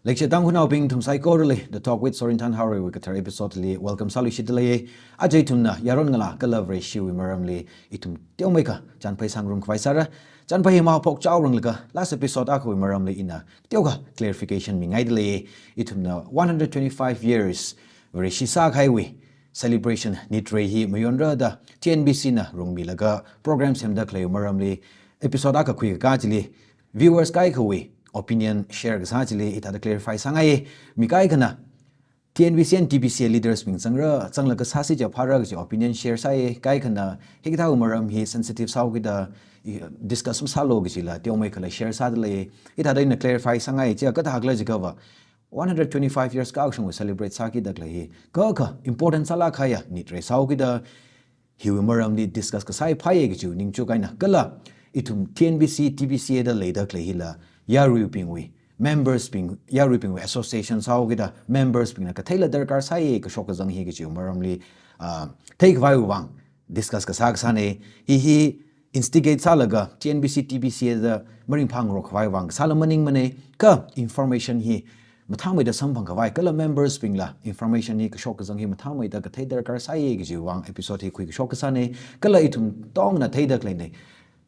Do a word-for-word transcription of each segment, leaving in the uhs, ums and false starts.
Leikashi Tangkhulnaobing, nathum saikorali The Talk with Sorinthan Haorei wui kathar episode li welcome sāluishitdalei. Aja ithumna yaron ngalā kala Vareshiwui maramli ithum teomeikha chānphai sāngarum khavai sāra. Chānphai hi mahaophok chaoranglaga last episode akhawui maramli ina teokha clarification mingaidalei. Ithumna one hundred twenty-five years Vareshi sākahaiwui celebration nitrei hi mayonra da T N B C na rungmilaga program semda khaleiwui maramli episode akha khuikakā chili viewers kaikhawui opinion share kasā chili hithāda clarify sāngai. Mi kaikhana T N B C and T B C A leaders bing zangra, zanglaga sāsi chiakha phāra kaji opinion share sāi. Kaikhana hikathāwui maram hi sensitive sāhaokida, i, discuss masālu kajila teomeikhala share sādalei. Hithāda ina clarify sāngai. Chiya kathākhala jiakhava one hundred twenty-five years kashungwui celebrate sākida khalei hi kakha important sālāk kahaiya nitrei sāhaokida hiwui maramli discuss kasā hi phāya kajiwui ningchuk eina kala ithum T N B C, T B C A da leida khalei hila yaruibingwui members bing, yaruibingwui association sāhaokida members bingna katheila darkar sāi kashok kazang hi kajiwui maramli, ah, theikhavaiwui vang discuss kasā kasāna. Hi hi instigate sālaga T N B C, T B C A da maringphāngarok khavaiwui vang kasāla maningmana, kha information hi mathāmeida samphang khavai kala members bingla information hi kashok kazang hi mathāmeida kathei darkar sāi kajiwui vang episode hi khuikashok kasāna. Kala ithum katongna theida khaleina,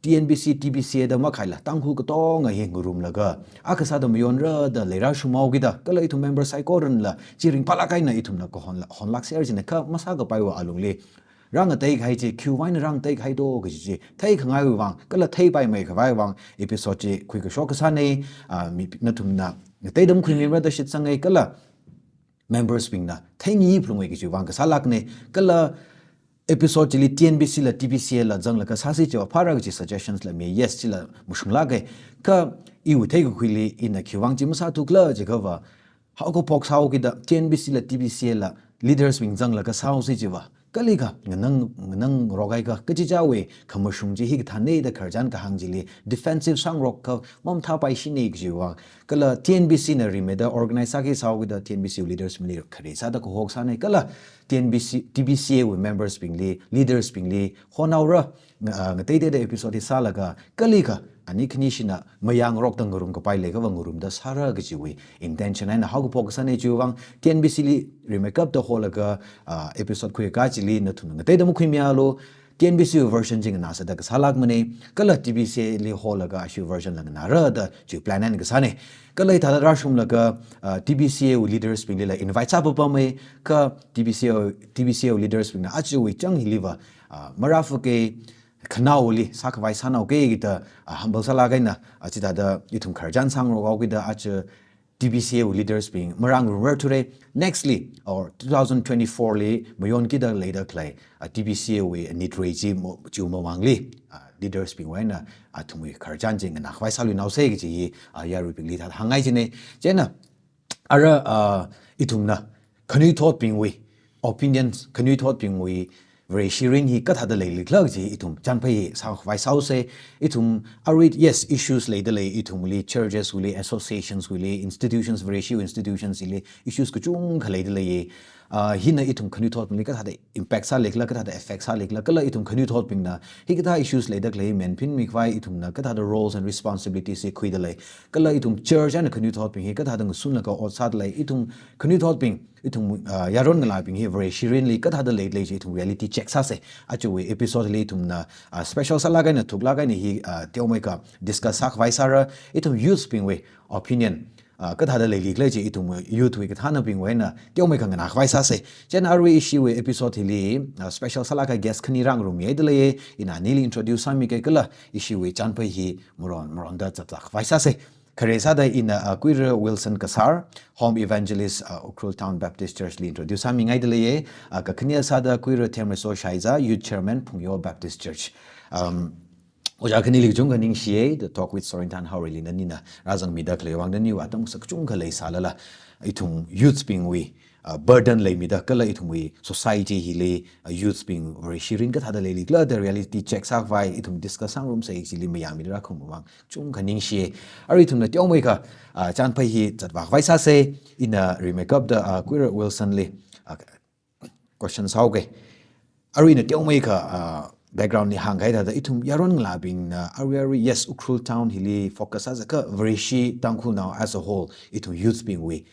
T N B C, T B C A da makhaila Tangkhul katonga hi ngarumlaga akha sāda mayonra da leirāshunghaokida kala ithum member saikoranala chi ringphālāk eina ithumna kahonla, honlākser jina, kha masākapaiwui alungli rāngatei kahai chi, khiwui vang eina rāngatei kahai do kaji chi theikhangaivang kala theipaimei khavai vang episode chi khuikashok kasāna. Ah, mi, nathumna ngateida makhuimimara da shitsangai kala members bingna theingi phalungai kajiwui vang kasālākna. Kala episode chili T N B C la T B C A la zanglaga sāsi chiakha phāra kaji suggestions la mi, yes, chila mashunglāka. Kha iwui theikakhuili ina khiwui vang chi masāthukhala jiakhava haokaphok sāhaokida T N B C la T B C A la leaders bing zanglaga sāhaosi chiva kalikha nganang, nganangngarok haikha kachichāwui khamashung chi hikathāna da khararchan kahāng chili defensive sāngarok kha mamathāpaishina kajiwui vang. Kala T N B C na rimeida organize sāki sāhaokida T N B C wui leaders bingli khare sāda kahok sāna. Kala T N B C, T B C A wui members bingli, leaders bingli honhaora, nga-, ah, ngateiteida episode hi sālaga kalikha ani khanishina mayāngarokda ngarumkapai leiakhava ngarumda sāra kajiwui intention eina haokaphok kasāna. Chiwui vang T N B C li rimeikapda holaga, ah, episode khuikakā chili nathumna ngateida makhuimialu. T N B C wui version chi nganāsāda kasālākmana, kala T B C A li holaga ashi version la nganāra da chi plan eina kasāna. Kala hithāda rāshunglaga, ah, T B C A wui leaders binglila invite sāpapamei, kha T B C A, T B C A wui leaders bingna ajawui chang hiliva, ah, marāphuka, khanaoli sākhavai sānaoka kida, ah, humble sālāk eina, ah, chithāda ithum khararchan sāngarokhaokida aja T B C A wui leaders bing marāngarumrarthura. Nextly, or two thousand twenty-four li mayonkida leida khalei, ah, T B C A wui nitrei chi mo-, chiwui mamangli, ah, leaders bingwui eina, ah, athumwui khararchan chi nganākhavai sāluinaosa kaji hi, ah, yaruibingli thāda hāngngai jina. Chieina, ara, ah, ithumna khanuithotbingwui opinions, khanuithotbingwui Vareshi rin hi kathāda leilikhala kaji ithum chānphai hi sākhavai sāhaosa. Ithum arui, yes, issues leidalei, ithumli churches wuili, associations wuili, institutions, Vareshi institutions hili issues kachungkha leidalei. Ah, hina ithum khanuithotbingli kathāda impact sālikhala, kathāda affect sālikhala, kala ithum khanuithotbingna hikathā issues leida khalei menphinmikhavai ithumna kathāda roles and responsibilities hi khuidalei, kala ithum church eina khanuithotbing hi kathāda ngasunlaga ot sādalei, ithum khanuithotbing, ithum, ah, yaron ngalābing hi Vareshi rinli kathāda leidalei chi ithum reality check sāsa. Ajawui episode li ithumna, ah, special sālāk eina thuklāk eina hi, ah, teomeikha discuss sākhavai sāra. Ithum youths bingwui opinion, ah, kathāda leilikhala chi ithum youth wui kathānabingwui eina teomeikha nganākhavai sāsa. Chieina arui ishiwui episode hili, ah, special sālāka guest khani rāngarummihaidalei, ina anili introduce sāmika kala ishiwui chānphai hi maron maronda zatzākhavai sāsa. Khare sāda ina, ah, Kuira Wilson Kasar, Home Evangelist, ah, Ukhrul Town Baptist Church li introduce sāmingaidalei, ah, kakhane sāda Kuira Themreiso Shaiza, Youth Chairman, Phungyo Baptist Church. Um, ojā khanili kachungkha ningshiya, The Talk with Sorinthan Haorei li nanina rāzangmida khaleiwui vang, naniwui atam sā kachungkha leisālala, ithum youths bingwui, ah, burden leimida, kala ithumwui society hili, ah, youths bing Vareshi rin kathāda leilikhala da reality check sākhavai ithum discuss sāngarumsa chili mayāmida rākhum vang kachungkha ningshiya. Arui ithumna teomeikha, ah, chānphai hi zatvākhavai sāsa. Ina rimeikapda, ah, Kuira Wilson li, ah, question sāhaoka. Arui ina teomeikha, ah, background li hāngkahai thāda ithum yaron ngalābingna arui arui, yes, Ukhrul town hili focus sāsa kha Vareshi Tangkhulnao as a whole, ithum youth bingwui,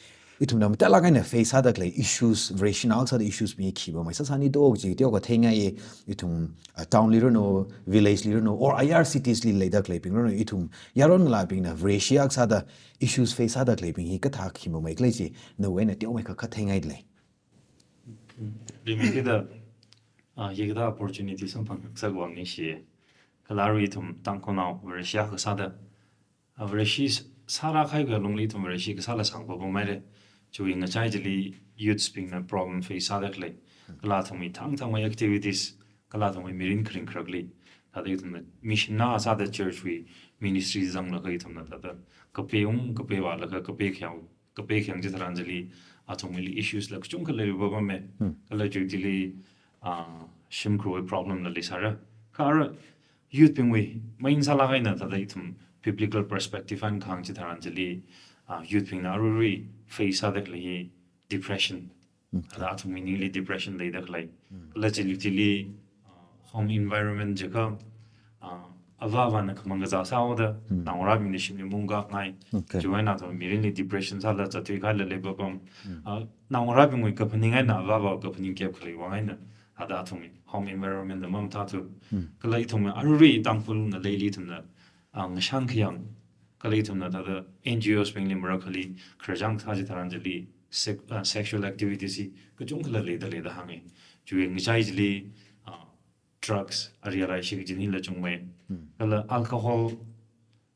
ithumna matailāk eina face sāda khalei issues, Vareshinao sāda issues bing hi khipamei sāsāni do kaji teokha theingaiye. Ithum, uh, town li ranu, village li ranu, or ayar cities li leida khaleibing ranu, ithum yaron ngalābingna Vareshi akha sāda issues face sāda khaleibing hi kathā khipamei khala chi nawui eina teomeikha kha theingai lei. Limit da, ah, hikathā opportunity samphang kasak vang ningshi. Kala arui ithum Tangkhulnao Vareshi akha sāda, ah, Vareshi s-, sārā kahai kha lungli ithum Vareshi kasāla sangpapamei lei. Chiwui ngachai chili youths bingna problem face sāda khalei. Kala athumwui thangthangwui activities, kala athumwui mirin kharing kharakli, thāda ithumna mission na sāda church wui ministry zanglaga ithumna thāda kape ung, kape vālaga, kape khayang, kape khayang chitharan chili, athumwuili issues la kachungkha leipapamei. Hmm. Kala chiwui thili, ah, shimkhurwui problem la leisāra. Kha arui youth bingwui main sālāk eina thāda ithum biblical perspective eina kahāng chitharan chili, ah, youth bingna arui arui face sāda khalei hi depression. Okay. Thāda athumwui ningli depression leida khalei. Hmm. Kala chili chili, ah, home environment jiakha, ah, avā avāna khamang kazā sāhaoda, Hmm. naongarābingna shimli mung kakngai. Okay. Chiwui eina athum mirinli depression sāla zatthui kahaila leipapam. Hmm. Ah, naongarābingwui kaphaning eina avā avā kaphaning gap khalei vang eina, thāda athumwui home environment la mamathāthu. Hmm. Kala ithumwui arui Tangkhul ngaleili ithumna, ah, ngashang khayang, kala ithumna thāda N G Os bingli marakhali khararchān sā chitharan chili sec-, ah, sexual activities hi kachungkhala leida leida hānge. Chiwui ngachai chili, ah, drugs, ari arai shikachin hila chungmei. Hmm. Kala alcohol,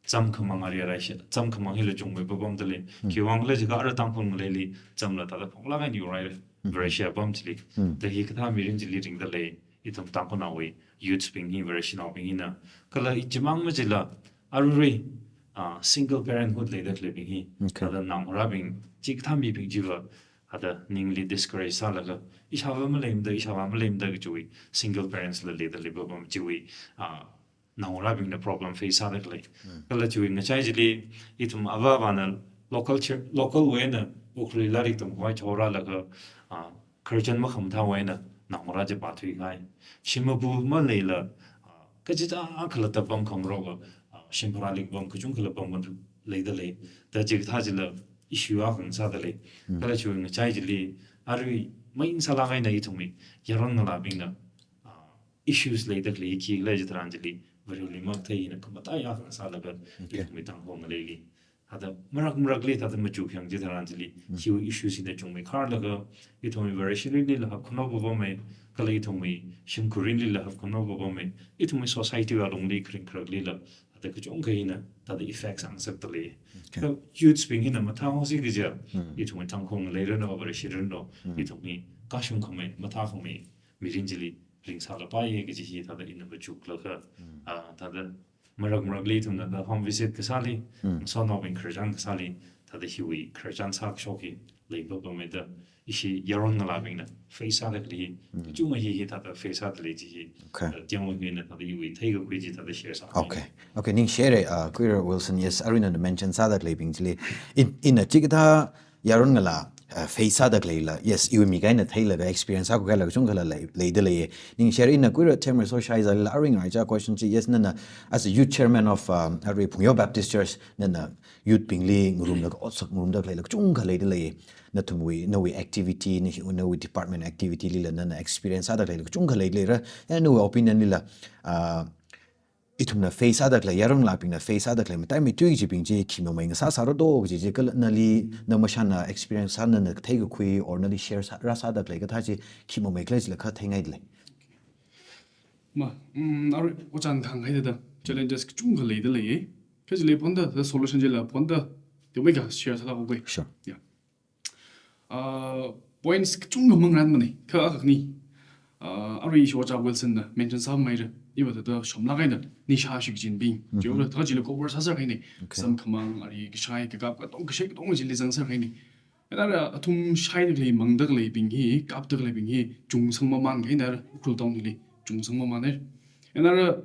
zam khamang ari arai shi, zam khamang hila chungmeipapamda lei. Hmm. Khiwui vang khala jiakha arui Tangkhul ngaleili zamla thāda phunglāk eina yurai lei. Hmm. Vareshi apam chili. Hmm. Thāda hikathā mirin chili ringda lei, ithum Tangkhulnaowui youths bing hi, Vareshinaobing hina. Kala i chimang machila, arui arui, ah, single parenthood leida khaleibing hi. Okay. Thāda naongarābing, chikathā mibing chiva, thāda ningli discourage sālaga, ishāvā maleimada, ishāvā maleimada kachiwui single parents la leida leipapam chiwui, ah, naongarābingna problem face sāda khalei. Hmm. Kala chiwui ngachai chili, ithum avā avāna local church, local wui eina Ukhrulli lairik tamkhavai chao rālaga, ah, Christian makhamathāwui eina naongarā chi pāthui kahai. Shim mapu maleila, ah, kachichā khala thāda pamkhangaroka, ah, shim pharāli pam kachungkhala pam leida lei. Thāda chikathā chila issue akha ngasāda lei. Hmm. Kala chiwui ngachai chili, arui main sālāk eina ithumwui yaron ngalābingna, ah, issues leida khalei hi khi khala chitharan chili, Vareli mathei hina khamataiya akha sālaga, Okay. ithumwui Tangkhul ngaleili. Thāda marak marakli thāda machukhayang chitharan chili, Mm. hiwui issues hina chungmeikharlaga, ithumwui Vareshi mirinlila hapkhano papamei, kala ithumwui shimkhur mirinlila hapkhano papamei, ithumwui society wui alungli kharing kharaklila, thāda kachungkha hina, thāda effects angasakda lei. Okay. Kha youths bing hina mathāhaosi kaja, Mm. ithumwui Tangkhul ngalei ranu, Vareshi ranu, Mm. ithumwui kashung khamei, mathā khamei, mirin chili ringsālapai kaji hi thāda ina machuklaga, Mm. ah, thāda marak marakli ithumna thāda home visit kasāli, Mm. ngasotnaobing khararchān kasāli, thāda hiwui khararchān sākashok hi leipapamei da, ishi yaron ngalābingna face sāda khalei hi, Mm. kachungkha hi hi thāda face sāda lei chi hi, Okay. thāda tiang wui hina thāda iwui theikakhui chi thāda share sā. Okay. Okay, ningshi haira, ah, Kuira Wilson, yes, arui nana mention sāda khaleibing chili. In, ina chikathā yaron ngalā, ah, face sāda khaleila, yes, iwui mik eina theilaga experience sākhuilaga kachungkhala lei, leida lei. Ningshi haira ina Kuira Temer Soshai zalila arui ngaicha question chi, yes, nana as a youth chairman of, um, arui Phungyo Baptist Church, nana youth bingli ngarumlaga otsak ngarumda khaleila kachungkha leida lei. Nathumwui, nawui activity, na, nawui department activity lila nana experience sāda khaleila kachungkha leida leira. Ya nawui opinion lila, ah, ithumna face sāda khalei, yaron ngalābingna face sāda khalei mataimeithui chibing chi khi mamei ngasā sāra do kaji chi kala nali, na mashana experience sā nana theikakhui or nali share sā, rāsāda khalei kathā chi khi mamei khala chila kha theingai lei. Ma, mm, arui ojān kahānghaida, challenges kachungkha leida lei. Kha chili phonda, the solution chila phonda, teomeikha share sālaga kui. Sure. Yeah. Ah, points kachungkha mangaranmana, kha akha khani. Ah, arui ishi ojā Wilson na mention sāmeira, iva thāda shomlāk eina nisha shikachinbing. Mhm. Chiwuila thāda chili cover sāser kahaina. Okay. Zam khamang, ari kashai, kakap, katong, kashai katong chili zangser kahaina. Eina arui athum shaida khalei, mangda khaleibing hi, kapda khaleibing hi, chungsang mamān kahaina, Ukhrul town hili, chungsang mamāna. Eina arui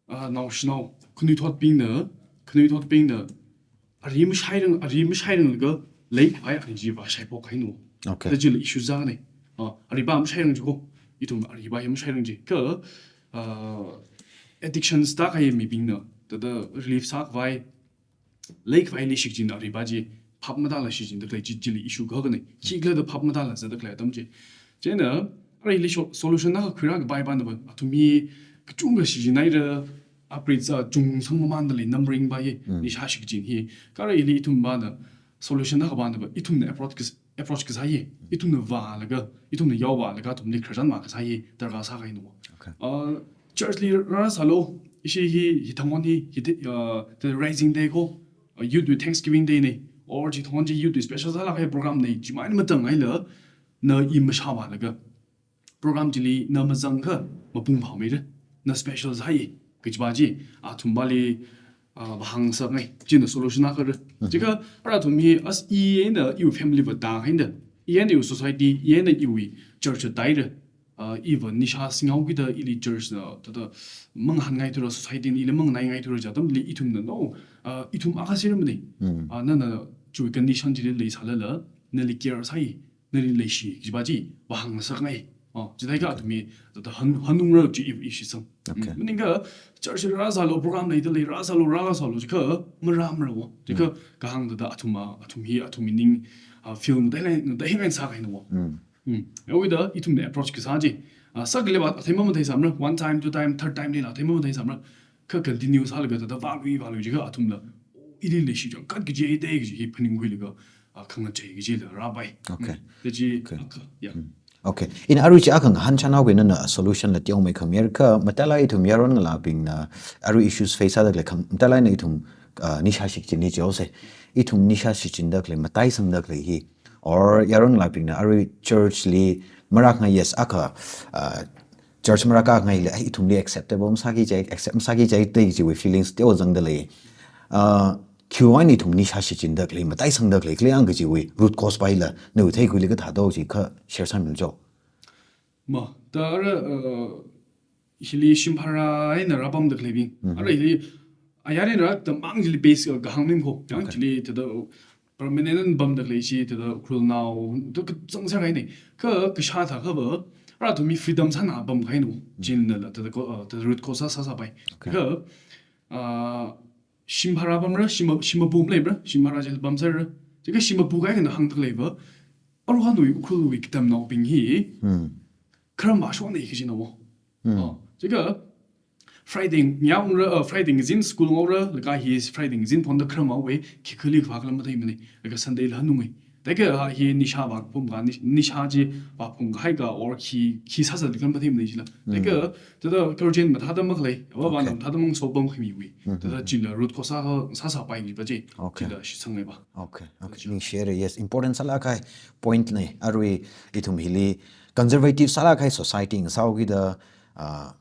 ah, naoshinao, khanuithotbingna, khanuithotbingna, ari mashairang, ari mashairanglaga, leikhavai ari chiva shaiphok kahaina. Okay. Thāda chila issue zangna. Ah, ariva mashairang jiko, ithum ariva ya mashairang ji. Kha, uh, addictions tākahai mibingna thāda relief sākhavai, leikhavai li shichin ariba chi phap matāla shichinda khalei chi, chili issue kakhana. Khikhala da phap matāla zāda khalei atam chi. Chieina, arui hili sho-, solution na khuirākapai pana ba, athum hi kachungkha shichinhaira, aprit sā chungsang mamānda lei numbering va hi, Mm. nisha shichin hi. Kha arui hili ithum vāna solution na kapana ba, ithumna approach kas-, approach kasā hi, ithumna vālaga, ithumna yaovālaga, athumli khararchan vākasā hi darkar sākahaina. Okay. Uh, church li rāsālu, ishi hi, hithang on hi, hi the, uh, the Rising Day ko, uh, Youth with Thanksgiving Day na, or chithang on chi Youth with Special sālāk kahai program na, chimang matang haila, na i mashāvālaga, program chili na mazangakha mapung phāmeira, na special sāi, kajiva chi, athum vali, ah, vāhāng sāngai, china solution akhara. Mhm. Chikha, ara athum hi as i eina iwui family va tāhaida, i eina iwui society, i eina iwui church tāhaira, ah, iva nisha singhaokida ili church na, thāda mangahānngaithura, society na ili manganāngaithura chi atamli ithumna no, ah, ithum akha sirmana. Mm. Ah, nana chiwui condition chili leisālala, nali care sāi, nali leishi, kajiva chi, vāhāng sāngai. Oh, chithākha Okay. athum hi, thāda han-, hanungra chi i, i shitsang. Okay. Mm. Maningakha, church rāsālu, program leida lei, rāsālu, rāsālu, chikha, marāmara wo. Chikha, Mm. kahāng thāda athum a, athum hi, athum hi ning, ah, feel dai lei, dai hing sākahaina wo. Mm. Mm. Yaowida, ithumna approach kasā chi. Ah, sākhalei va, athei mamathei sāmara, one time, two time, third time lila, athei mamathei sāmara. Kha continue sālaga thāda vālui, vālui chikha athumla, oh, ili leishi chang, khat kaji eite kaji hi phaningkhuilaga, ah, khangachei kajila rāpai. Okay. Mm. Thāda chi Okay. akha, yeah. Mm. Okay. Ina arui chi akha ngahānchān haoki nana solution la teomeikha mayar kha, matailāk eina ithum yaron ngalābingna arui issues face sāda khalei kham, matailāk eina ithum, ah, nisha shichin hi chaose. Ithum nisha shichinda khalei, mataisangda khalei hi. Or yaron ngalābingna arui church li marākhangai, yes, akha, ah, church marākhangaila, ai, ithumli acceptable masāki jai, accept masāki jai, te chiwui feelings teo zangda lei. Ah, khiwui eina ithum nisha shichinda khalei, mataisangda khalei, khalei ang kajiwui root cause paila, nawui theikhuili kathāda chi kha share sāmilu jo. Ma, thāda, uh, hili shim bhara eina rāpamda khaleibing. Mhm. Ara hili, ayar eina rāda mang hili base, uh, kahāng ning ko. Yang Okay. chili thāda, uh, permanent pamda khalei chi, thāda Ukhrulnao, thāda kachang sāngaina. Kha, kashā thākha va, ara athum hi freedom sāna pamkahaina. Mm. Chinala, thāda ko, uh, thāda root cause sā, sāsāpai. Okay. Kha, uh, shim bhara pamra, shim, shim mapu maleimara, shim bhara chili pamserra. Chikha shim mapu kahai eina hāngda khalei va, aruihon nawui Ukhrulwui katamnaobing hi, Hmm. kharam vāshokna kajina wo. Hmm. Oh, chikha Friday ngaungra, uh, Friday ngazin school ngaora, laga hi Friday ngazin phonda kharam vāhaowa, khikhali khavā khala matheimana, laga Sunday la hanunga. Thākha ha hi nisha vāphungkha, ni-, nisha chi vāphungkahai ka or khi, khi sāsāli khala matheimana chila. Hmm. Thākha, thāda khararchan mathāda makhalei, avāvana Okay. mathāda mangasopamkhamiwui. Hmm, Thāda hmm, chila root cause sā, sāsāpai kajiva chi, Okay. chila shitsangngaiva. Okay, okay. Chi. Ningshire, yes, important sālāk kahai point na, arui ithum hili conservative sālāk kahai society ngasāhaokida, ah,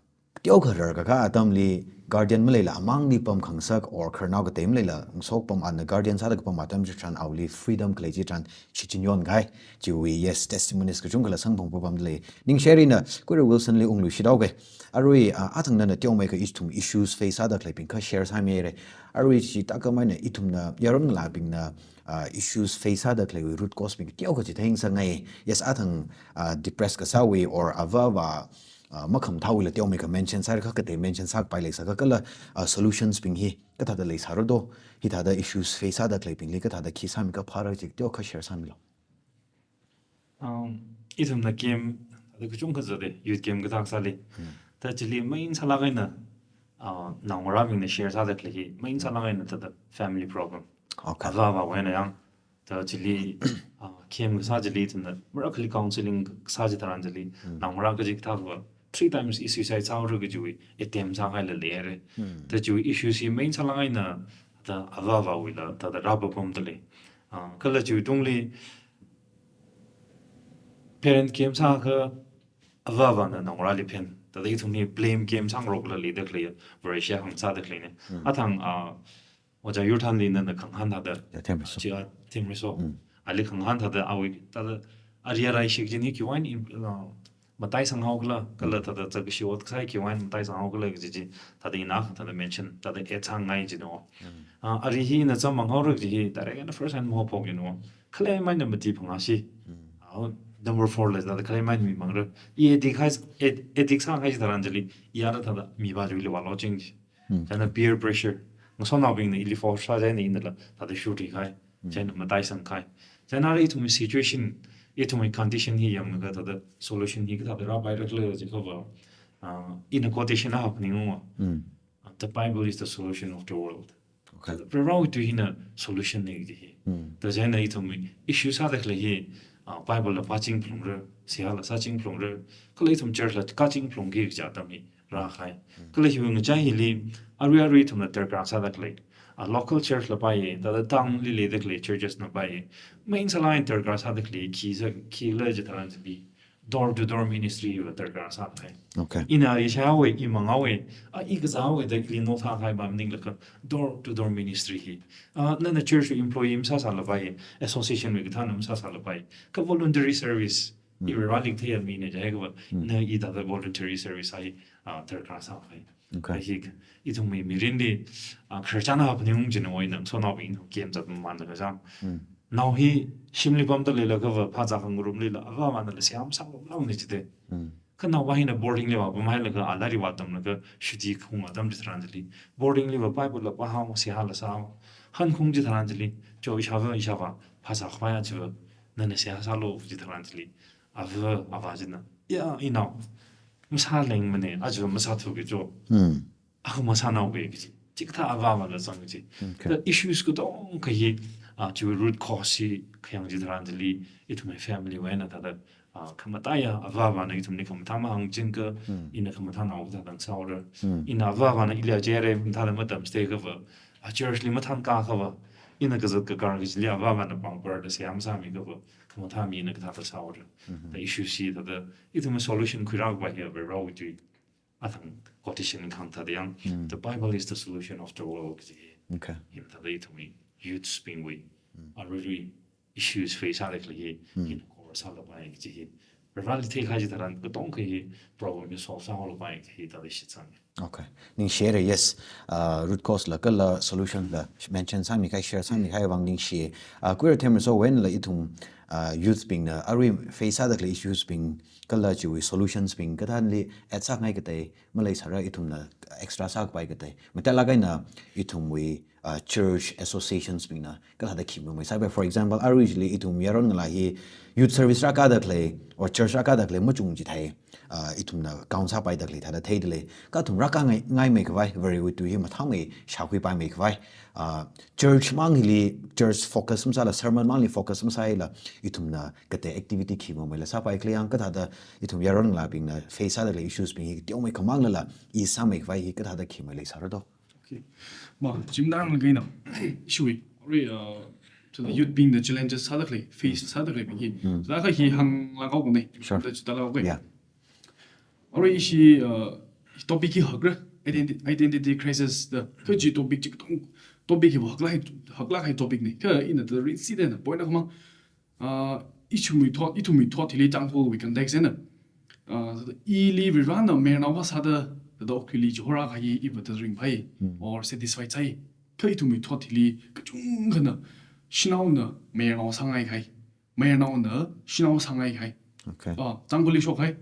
teokha rarkakā atamli guardian maleila amangli pamkhangasak or khararnao katei maleila ngasopam ana guardian sāda kapam atam chitharan awuili freedom khalei chitharan shichin yonkahai. Chiwui, yes, testimonies kachungkhala samphang papamda lei. Ningshirina, Kuira Wilson li ungluishit haoki. Arui, ah, athang nana teomeikha ithum issues face sāda khaleibing kha share sāmira. Arui chi thākhamei eina ithumna, yaron ngalābingna, ah, issues face sāda khaleiwui root cause bing teokha chi theingasakngai. Yes, athang, ah, depress kasāwui or avāva, ah, makhamathāwuila teomeikha mention sāra kha katei mention sākapai leisākha kala, ah, solutions bing hi kathāda leisāra do, hithāda issues face sāda khaleibingli kathāda khi sāmi kaphāra chi teokha share sāmilu. Um, ithumna camp, thāda kachungkha zata, youth camp kathā kasāli. Hmm. Thāda chili main sālāk eina, ah, naongarābingna share sāda khalei hi, main sālāk eina thāda family problem. Okay. Avāvawui eina yang, thāda chili, ah, camp kasā chili ithumna, marākhali counseling kasā chitharan chili, Hmm. naongarā kaji kathāva, three times i suicide sāhaora kajiwui attempt sāngailala leira. Hmm. Thāda chiwui issues hi main sālāk eina, thāda avāvawuila, thāda rāpapamda lei. Ah, kala chiwui tungli parent camp sākha avāvana naongarāli phen. Thāda ithum hi blame game sāngarokla leida khalei, Vareshi hāngsāda khaleina. Hmm. Athang, ah, Ojā Yurthanli nana khangahān thāda, Ya, Themriso. chi, ah, Themriso. Hmm. Ali khangahān thāda awui, thāda ari arai shichin hi khiwui eina, ah, mataisanghaokhala, kala thāda zakkashi ot kasā hi khiwui eina mataisanghaokhala kaji chi, thāda ina thāda mention, thāda add sāngai jina wo. Hmm. Ah, ari hi ina chāmang haora kaji hi, direct eina first hand maphok jina wo. Khalemei eina mati phangā shi. Hmm. Ah, Number four la thāda khalei mai mi mangra. I addict hai, ad-, addict sāngai chitharan chili, i ara thāda mipā chiwuili vālo ching chi. Hmm. Chieina peer pressure. Ngasotnaobingna ili force sāchieina inala thāda shurikahai. Hmm. Chieina mataisangkahai. Chieina ara ithumwui situation, ithumwui condition hi yanglaga thāda solution hi kathāda rāpaira khala jiakhava, ah, ina quotation akha phaningunga. Hmm. "The Bible is the solution of the world." Okay. Varewui tui hina solution na kaji hi. Hmm. Thāda chieina ithumwui issue sāda khalei hi, ah, Bible la pāching phalungra, seihāla sāching phalungra, kala ithum church la kāching phalungki kaja atam hi rākahai. Hmm. Kala hiwui ngachai hili, arui arui ithumna darkar sāda khalei, ah, local church la paiya, thāda town li leida khalei churches na paiya, main sālāk eina darkar sāda khalei khi sā, khikhala chitharan chili, door to door ministry hiva darkar sākahai. Okay. Ina ishāhaowa, i manghaowa, ah, i kazāhaowa da ili nothākahai ba maninglaga door to door ministry hi. Ah, nana church wui employee masāsālapai, association wui kathāna masāsālapai. Kha voluntary service, Hmm. i Vareli katheiya mina jiakhava, Hmm. na i thāda voluntary service hi, ah, darkar sākahai. Okay. Hi, ithumwui mirinli, ah, Christian akha phaningung china oi ngasotnaobing ithum kem zatmamānlaga chang. Hmm. Nao hi shimli pamda leilakhava phazā khangarumlila, avāvānala seihā masāpamlākmana jida. Hmm. Kha naopā hina boarding li vāpamhailaga, a lairik vātamlaga, shuti khaung atam chitharan chili, boarding liva Bible la pāhao, seihāla sāhao. Hankhaung chitharan chili, cho ishāva, ishāvā, phazā khavai chiva, nana seihā sālu chitharan chili, ava, avā china, ya, inao, masālengmana, aja masāthuki cho. Hmm. Akha masānaoki kaji. Chikathā avāvāla zang kaji. Okay. Thāda issues katonga hi, ah, chiwui root cause hi khayang chitharan chili, ithumwui family wui eina thāda, ah, khamataiya avāvāna ithumli khamathā mahāngchingakha, Hmm. ina khamathānao kathā tang sāhaora. Hmm. Ina avāvāna ili aja re mathāda matamchitheikha va, ah, church li mathānkākha va, ina kazat kakar kajili avāvāna pāngpar da seihā masāmikha va, khamathā mina kathāda sāhaora. Mhm. Thāda issues hi thāda, ithumwui solution khuirākhavai hiya Varewui tui. Athang quotation khang thāda yang, Hmm. "The Bible is the solution of the world," kaji hi. Okay. Hina thāda ithumwui youths bingwui, Hmm. aruirui issues face sāda khalei hi, Hmm. hina cover sālapai kaji hi. Vareli theikahai chitharan katonga hi problem hi solve sāhaolapai kaji hi thāda shitsanga. Okay. Ningshiya, yes. Uh, root cause la kala solution la mention sāmikahai, share sāmikahai vang ningshi. Uh, khuira themra so when la ithum, uh, youth bingna arui face sāda khalei issues bing kala chiwui solutions bing kathānli add sāngai katei, maleisāra ithumna extra sākapai katei. Matailāk eina ithumwui, uh, church associations bingna kathāda khi mamei sāpai. For example, arui chili ithum yaron ngalā hi youth service rākāda khalei, or church rākāda khalei machung chithei, uh, ithumna count sāpaida khalei thāda theida lei. Kha athum rākāngai, ngaimeikhavai, Varewui tui hi mathāmei shākhuipaimeikhavai. Uh, church mang hili, church focus masāla, sermon mangli focus masāla, ithumna katei activity khi mameila sāpai khala yang, kathāda ithum yaron ngalābingna face sāda khalei issues bing hi teomeikha manglala, ease sāmeikhavai hi kathāda khi maleisāra do. Okay. Ma, chimdang kaina, issue hi, arui, uh, to the youth bingna challenges sāda khalei, face sāda khalei bing hi. Hmm. Sāda khalei hi hānglāk haowa ne. Sure. Thāda chithālāk haowa. Yeah. Arui ishi, uh, topic hi hakra, identi-, identity crisis da, kha chi topic chi katong, topic hi haklāk, haklāk kahai topic ne. Kha ina thāda rinsi da na, point akha mang, uh, ithumwui thot, ithumwui thot hili Tangkhulwui context na. Uh, ili Varena mayarnao akha sāda, thāda okathuili chihorākahai iva thāda ringphai, Hmm. or satisfied sāi. Kha ithumwui thot hili kachungkhana, shanaona mayarnao sāngaikahai. Mayarnaona shanao sāngaikahai. Okay. Ah, Tangkhulli shokkahai.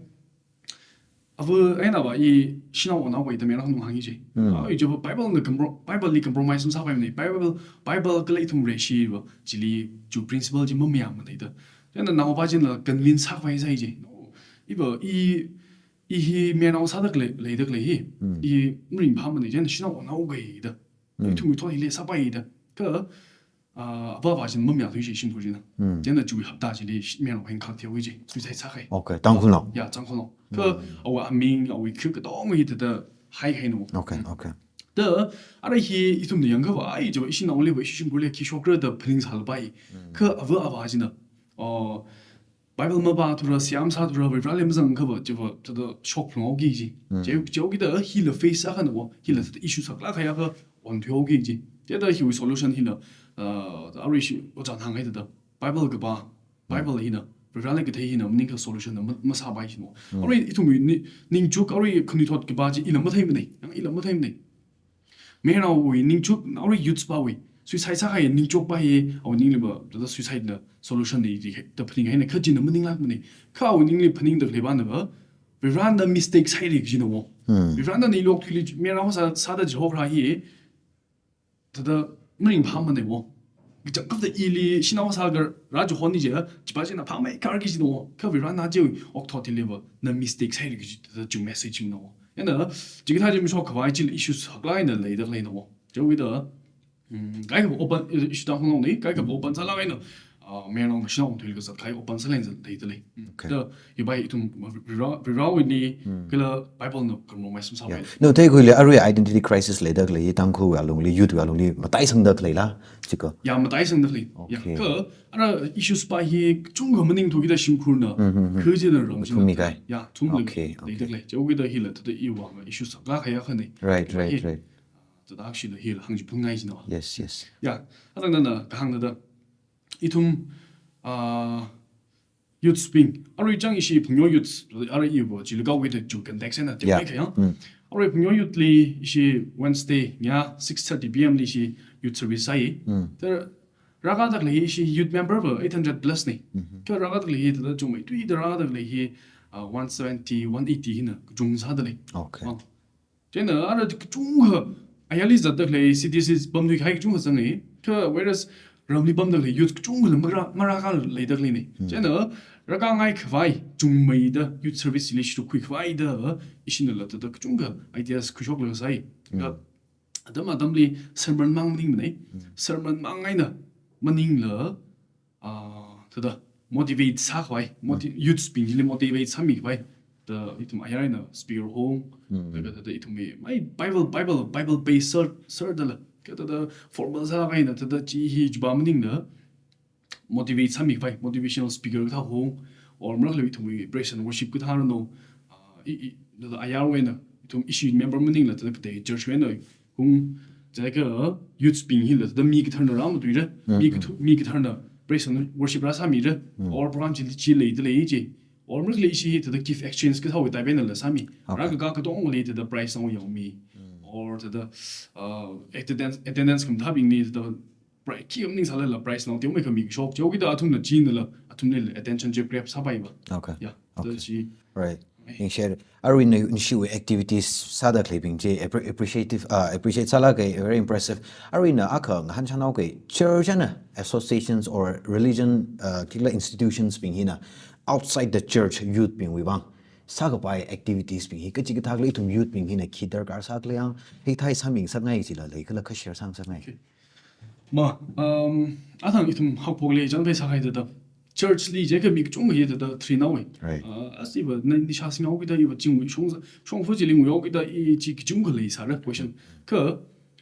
Ava eina va i shanao onaowui da mayarnao hāngi chi. Hmm. Ah, i chiva Bible na compro-, Bible li compromise masāpaimana. Bible, Bible kala ithum Vareshi va chili chu principle chi mamayāmana da. Chieina naopā china convince sākhavai sāi chi. No. Iva i, i hi mayarnao sāda khalei, leida khalei hi. Hmm. I maringphāmana, chieina shanao onaoga da. Hmm. Ithumwui thot hili sāpai da. Kha, ah, avāva china mamayāthui chi shimkhur china. Hmm. Chieina chiwui hapta chili sh-, mayarnao hāngkak theowa chi. Suicide sākahai. Okay, Tangkhulnao. Ya, Tangkhulnao. Kha, Hmm. awui aming, awui khikha katonga hi thāda haikahaina. Okay, okay. Da, arui hi ithumna yangakha va, ai, chiva ishi naoli va, ishi shimkhurli khi shokra da phaning sālapai. Hmm. Kha avāva china, ah, Bible mapāthura, seihā masāthura, Vareli mazangakha va, chiva, thāda shokphalunghaoki chi. Hmm. Chi, chihaokida hila face sākhanao, hila thāda issue saklāk kahai akha onthuihaoki chi. Thāda hiwui solution hina, ah, arui ishi ojāna hānghaida da. Bible kapā, Hmm. Bible hina, Vareli kathei hina, maningakha solution na ma-, masāpai chi no. Hmm. Arui ithumwui ni-, ningchuk, arui khanuithot kapā chi ila matheimana, yang ila matheimana. Mayarnaowui ningchuk, arui youths pāwui, Suicide sākahai ningchukpai hi, awui ningli va, thāda suicide na solution na iti da phaning haina, kha china maninglākmana. Kha awui ningli phaningda khalei vana va, Varena mistake sāhaira kajina wo. Varena na iwui okathuili mayarnao sā, sāda chihokra hi, thāda maringphāmana wo. Kachangkhatta ili shanao sālaga rāchihon ni je, chipa china phāmeikharki kajina wo. Kha Varena chiwui okathuili va, na mistake sāhaira kaji thāda chi message na wo. Chieina, chikathā chi mashokkhavai chili issues haklāk eina leida khaleina wo. Chiwuida, mm, kaikhava open, eh, issue tang hong ni, kaikhava open sālāk eina, ah, mayarnao shanao thuili kazat kahai open sālāk eina leida lei. Mm. Okay. Thāda, hiva ithum Vare, Varewuili, kala Bible na khararmei sum sāpai. Yeah. No, theikhuili arui identity crisis leida khalei, Tangkhulwui alungli, youth wui alungli, mataisangda khaleila, chiko. Ya, mataisangda khalei. Ya, okay. Kha, ara issues pa hi, kachungkha maningthu kida shimkhurna, kha china ram china. Thummi kai. Ya, thummi. Okay, leida khalei. Okay. Chiwuida hila, thāda iwui vang issues haklāk kahai akhana. Right, right, right. Thāda akshila hila hāngchiphun ngai china. Yes, yes. Ya, atang nana kahāng thāda. Ithum, ah, youths bing. Arui chang ishi Phungyo youths, arui iva, chili kaowuida chu context na, yeah, teomei kaya. Mm. Arui Phungyo youth li ishi Wednesday, ya, six thirty P M li ishi youth service sāi. Mm. Thāda rākada khalei ishi youth member va eight hundred plus na. Mm-hmm. Kha rākada khalei hi, thāda chungmeithuida rākada khalei hi, ah, one seventy, one eighty hina, kachung sāda lei. Okay. Ah. Chieina ara kachungkha, ayarli zatda khalei C D Cs pamthui kahai kachungkha zanga. Kha whereas ramli pamda khalei youth kachungkhala marā, marākā leida khaleina. Hmm. Chieina rākāngai khavai, chungmeida youth service li shurkhui khavai da, ishinala thāda kachungkha ideas khuishoklaga sāi. Hmm. Kha atam atamli sermon mang maningmana. Hmm. Sermon mang eina maningla, ah, thāda motivate sākhavai, moti-, youths bing chili motivate sāmikhavai, thāda ithum ayar eina speaker hong, mm, laga thāda ithumwui, mai Bible, Bible, Bible based ser, serdala, kha thāda formal sālāk eina, thāda chi hi chipa maningla, motivate sāmikhavai, motivational speaker kathā hong, or marakhali ithumwui praise and worship kathā rano, ah, i, i, thāda ayarwui eina, ithum ishi member maningla, thāda katei church wui eina, hung, chieina youths bing hila, thāda mi katharna rāmatuira, mm, mi kathu-, mi katharna praise and worship rāsāmira, mm, or program chi, chi leida lei chi, or marakhali ishi hi thāda gift exchange kathāwui type einala sāmi. Okay. Rākakā katongli thāda prize sāngyaomi, mm, or thāda, uh, attendance, attendance khamathābingli thāda pri-, khi maningsālala prize nao teomeikha mikashok, chiwuida athumna chinala, athumlila attention chi grab sāpaiva. Okay. Ya, thāda, okay, chi. Right. Ningshi. Arui na, nishiwui activities sāda khaleibing chi appre-, appreciative, uh, appreciate sālāka, very impressive. Arui na akha ngahānchānao kei, church eina associations or religion, uh, kikla institutions bing hina outside the church youth bingwui vang sākapai activities bing hi kachikathā khalei ithum youth bing hina khi darkar sākhala yang, hithāda sāmingasakngai chila leikhala kha share sāngasakngai. Okay. Ma, um, athang ithum haophokli chānphei sākahai thāda, church li jiakha mi kachungkha hi thāda three naowei. Right. Uh, as iva, na, nisha singhaokida iva chingwui shong, shongfa chili nguihaokida i chi kachungkha leisāra question. Kha,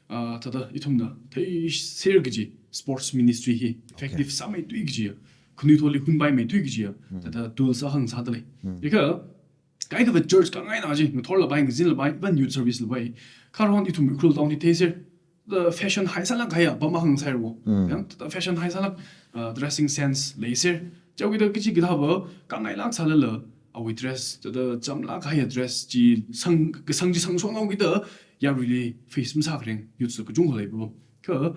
uh, thāda ithumna theiser kaji sports ministry hi, okay, effective sāmeithui kaji, khanuithotli hunpaimeithui kaji, mm, thāda tools akha ngasāda lei. Mm. Chieina, kaikhava church kāngaina chi, ngathorlapai, ngazinlapai, even youth service lapai. Kharhon ithum Ukhrul town hi theiser, the fashion haisālāk kahaiya, pamang hāngsāhaira wo. Mm. Ya, the fashion haisālāk, uh, dressing sense leiser. Chiwuida kachikathāva, kāngailāk sālala, awui dress, thāda chamlāk kahaiya dress chi, sang, kasang chi sangshokhaokida, yaruili face masākharing, youth kachungkha leiva. Kha,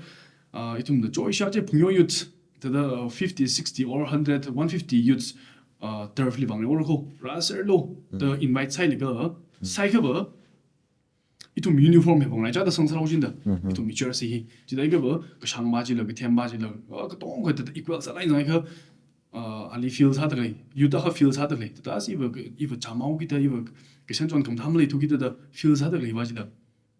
uh, ithumna choisha chi Phungyo youth, thāda, uh, fifty, sixty or hundred, one fifty youths, uh, turf li vang ora kho, rāserlu, mm, da invite sāhailaga, mm, sāhaiakhava, ithum uniform hi vāngraichāda sangsārao jida, mm-hmm, ithum mi church hi, chithāhaiakhava, kashāngva chila, kathemva chila, uh, katongkha thāda equal sālāk eina kha, uh, ali feel sāda khalei, youth akha feel sāda khalei, thāda iva, iva chāmhaokida, iva, kashan chon khamathā maleithukida, thāda feel sāda khaleiva chila,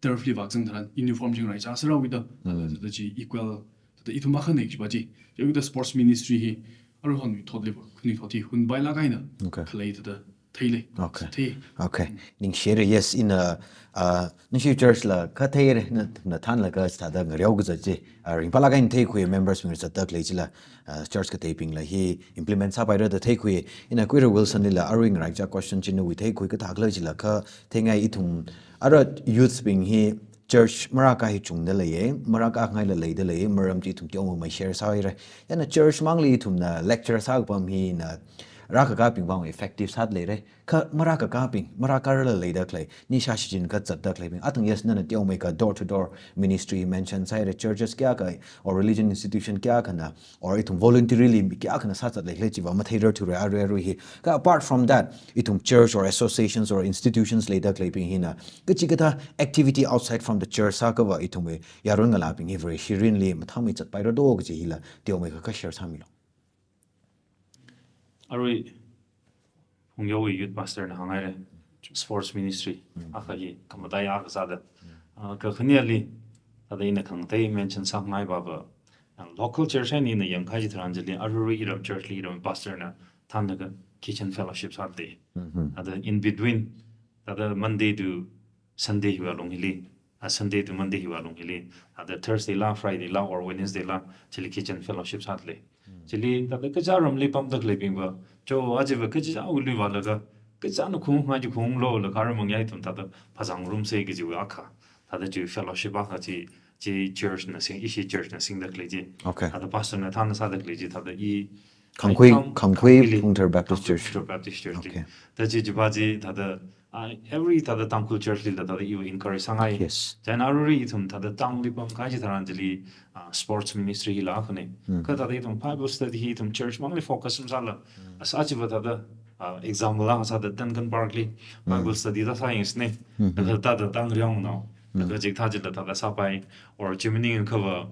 turf li vāzang tharan uniform chi ngaraichā sāraowida, mm, thāda chi equal, thāda ithum akhana kajiva chi. Chiwuida sports ministry hi, aruihon mi thotliva, khanuithot hi hunpailāk eina, okay, khalei thāda theilei. Okay. Thei. Okay. Mm. Ningshira, yes, ina, uh, ningshi church la kha theira, na, na thanlaga thāda ngareokazat chi, uh, ringphālāk eina theikhui members bing zatda khalei chila, uh, church kateibingla hi implement sāpaira da theikhui. Ina Kuira Wilson lila arui ngaraichā question chi nawui theikhui kathā khala chila kha theingai ithum, ara youths bing hi church marākā hi chungda leiya, marākāngaila leida lei, maram chi ithum teomamei share sāhaira. Yana church mangli ithumna lecture sākapam hina, Rākakābing vang effective sāda leira. Kha marākakābing, marākarala leida khalei, nisha shichin kazatda khaleibing. Athang yes nana teomeikha door to door ministry mention sāhaira, churches kayākha or religion institution kayākhana or ithum voluntarily mi kayākhana sāzat leikhala chiva matheirarthura arui arui hi. Kha apart from that, ithum church or associations or institutions leida khaleibing hina kachikathā activity outside from the church sākhava ithumwui yaron ngalābing hi Vareshi mirinli mathāmeizatpaira do kaji hila teomeikha kha share sāmilu. Arui Phungyaowui youth pastor na hānghaira, sports ministry, akha hi khamataiya akha sāda. Ah, kakhaneli, thāda ina khangatei mention sāngai baba, ah, local church eina ina yangkahai chitharan chili, arui iram church li iram pastor na thānlaga kitchen fellowship sāda lei. Thāda in between, thāda Monday to Sunday hiwui alung hili, ah, Sunday to Monday hiwui alung hili, thāda Thursday la, Friday la, or Wednesday la, chili kitchen fellowship sāda lei. Chili thāda kaja ramli pamda khaleibingva, cho ajiva kaja uluiva laga, kajana khungngai chi khunglo laga ramang yaithum thāda phazang ngarumsa kajiwui akha. Thāda chi fellowship akha chi, chi church na sing, ishi church na singda khalei chi. Okay. Thāda pastor na thānna sāda khalei chi, thāda i Khangkhui, Ai, Kham-, Khangkhui Khangkhuili. Phungthar Baptist Khangkhui Church. Phungthar Baptist Church li. Okay. Thāda chi chiva chi thāda, ah, every thāda Tangkhul church lila thāda iva encourage sāngai. Yes. Chieina arui ithum thāda town li pamkahai chitharan chili, ah, sports ministry hila akhana. Kha thāda ithum Bible study hi ithum church mangli focus masāla. As achiva thāda, ah, example la sāda Duncan Park li Bible study da sāyangsa ne. Thāda thāda tang riang nao. Thāda chikathā chila thāda sāpai or chi maningkhava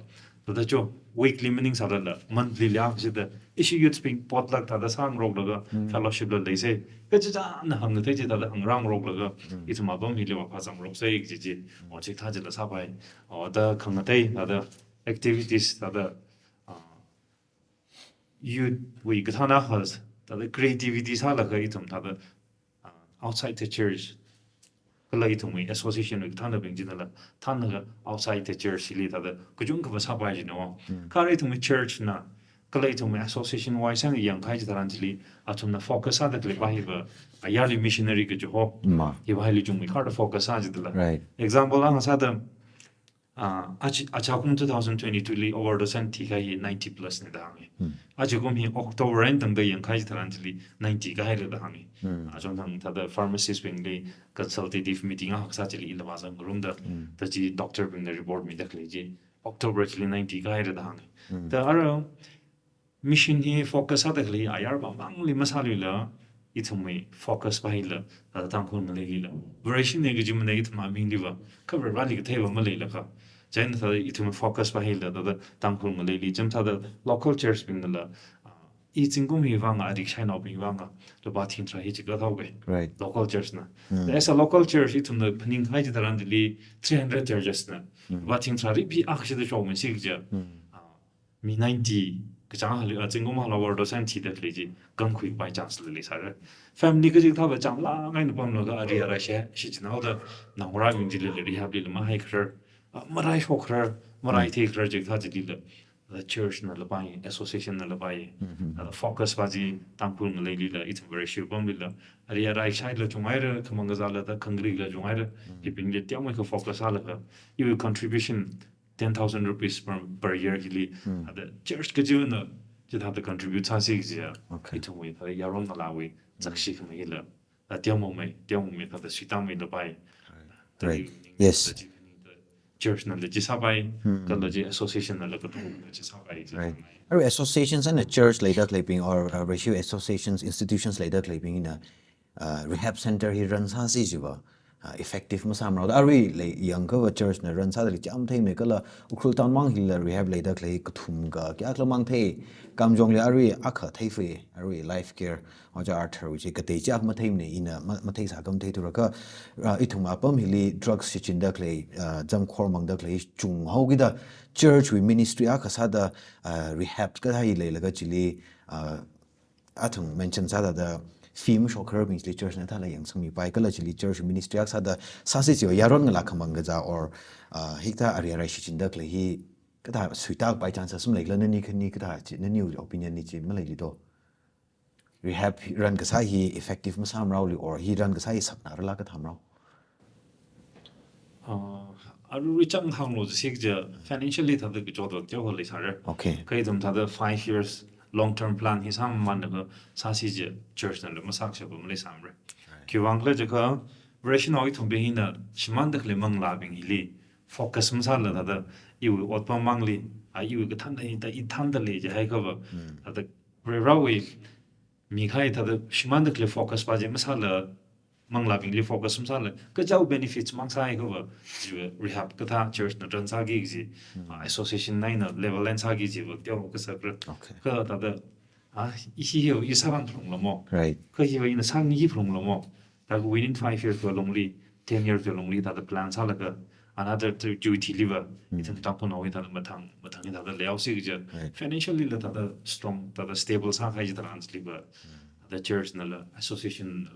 thāda cho weekly maningsālala, monthly li akha chida, ishi youth bing potluck thāda sāngaroklaga, fellowship la leisa. Kachichāna hāngda thei chi thāda hāngrāngaroklaga, ithum apam hiliva phazangngaroksa kaji chi. O chikathā chila sāpai. O thāda khangatei, thāda activities, thāda, ah, youth wui kathāna has, thāda creativity sālaga ithum thāda, ah, outside the church, kala ithumwui association wui kathānabing chinala, thānlaga outside the church li thāda kachungkhava sāpai jina o. Kha arui ithumwui church na, kala ithumwui association wui sāngyangkahai chitharan chili, athumna focus sāda khaleiva hiva, ayarli missionary kaji ho. Ma. Hiva hili chungmeikharda focus sā jidala. Right. Example la ngasāda, ah, achi-, achakum two thousand twenty-two li overdose eina thikahai hi ninety plus na da hānga. Achakum hi October eina tangda yangkahai chitharan chili ninety kahaila da hānga. Achon thang thāda pharmacist bingli consultative meeting akha sā chili ila vāzangngarumda, thāda chi doctor bingna report mida khalei chi October chili ninety kahaila da hānga. Thāda ara mission hi focus sāda khalei ayarva mangli masāluila, ithumwui focus va hila, thāda Tangkhul ngaleilila. Vareshi ne kaji mana ithum amingliva, kha Vareli katheiva maleilakha. Chieina thāda ithumwui focus va hila, thāda Tangkhul ngaleili, chieina thāda local church bingnala, ah, i zingkum hi vang, arik shainaobing vang, lupā thingtharā hi chikathā haoga. Right. Local church na. As a local church, ithumna phaningkahai chitharan chili three hundred churches na. Lupā thingtharā riphi akha shida shokmei sik ja. Ah, mi ninety, kachāng hali, ah, zingkum halawa do san thida khalei chi, gangkhuipai chance la leisāra. Family kaji kathāva chānglāk eina pamlaga ari arai shi, shichinhaoda, naongarābing chilila rehab lila mahaikharar, ah, maraishokharar, maraithei kharar chikathā chilila, the church nala pai, association nala pai, ah, focus va chi Tangkhul ngaleilila, ithum Vareshi apamlila, ari arai shaila chunghaira, khamang kazāla thāda khangarila chunghaira, hibingli teomeikha focus sālaga, iwui contribution ten thousand rupees per, per year hili, thāda church kachivana, chithāda contribute sāsi kaji ya, okay, ithumwui, thāda yaron ngalāwui, zakshi khamei hila, thāda teomongmei, teomongmei, thāda suitangmeila pai. Right. Thāda right. Yes. Thāda chi, thāda church nala chi sāpai, kala chi association nala kathum nala chi sāpai, chi right, sāpai. Arui associations and the church leida khaleibing or, uh, Vareshi associations, institutions leida khaleibingna, uh, rehab center hi run sāsi jiva, uh, effective masāmarao. Arui lei yangkhava church na run sāda lei chām theimei kala Ukhrul town mang hila rehab leida khalei kathum ka, kayākhala mang thei, Kamjong li arui akha theifui, arui Life Care, Oja Arthur wui chi katei chi akha matheimana ina ma-, matheisā kha matheithura kha, uh, ithum apam hili drugs shichinda khalei, uh, zamkhor mangda khalei chunghaokida church wui ministry akha sāda, uh, rehab kathā hi leilaga chili, uh, athang mention sāda thāda fee mashokhararbing chili church na thāla yangsangmipai kala chili church ministry akha sāda sāsi jiva yaron ngalā khamang kazā or, uh, hikathā ari arai shichinda khalei hi kathā suitāpai chance sum leikhala nani khani kathā chi, naniwui opinion li chi maleili do. Rehab hi run kasā hi effective masāmaraoli or hi run kasā hi saknarala kathāmarao. Ah, arui chang hānglo sik ja financially thāda kachot dot ja ho leisāra. Okay. Kha ithum thāda five years long term plan hi sāmamānlaga sāsi je church nala masākashapa maleisāmara. Khiwuivang khala jiakha Vareshinao ithumbing hina shimānda khalei manglābing hili focus masāla thāda iwui otpam mangli, a iwui kathānda hina ithānda lei jihaiakhava, thāda Varewui mikahai thāda shimānda khalei focus pa je masāla, manglābingli focus masāla, kachao benefits mang sāhaiakhava, jiva rehab kathā church na run sāki kaji, ah, association na eina level eina sāki jiva teo kasakra. Okay. Kha thāda, ah, ishi hiva i sāran phalunglamo. Right. Kha hiva ina sāniki phalunglamo. Thāda within five years wui lungli, ten years wui lungli, thāda plan sālaga, another two, two, three liva, ithum Tangkhulnao hi thāda mathang, mathang hi thāda leihaosi kaja. Right. Financially la thāda strong, thāda stable sākahai chitharan chiliva, thāda church nala, association,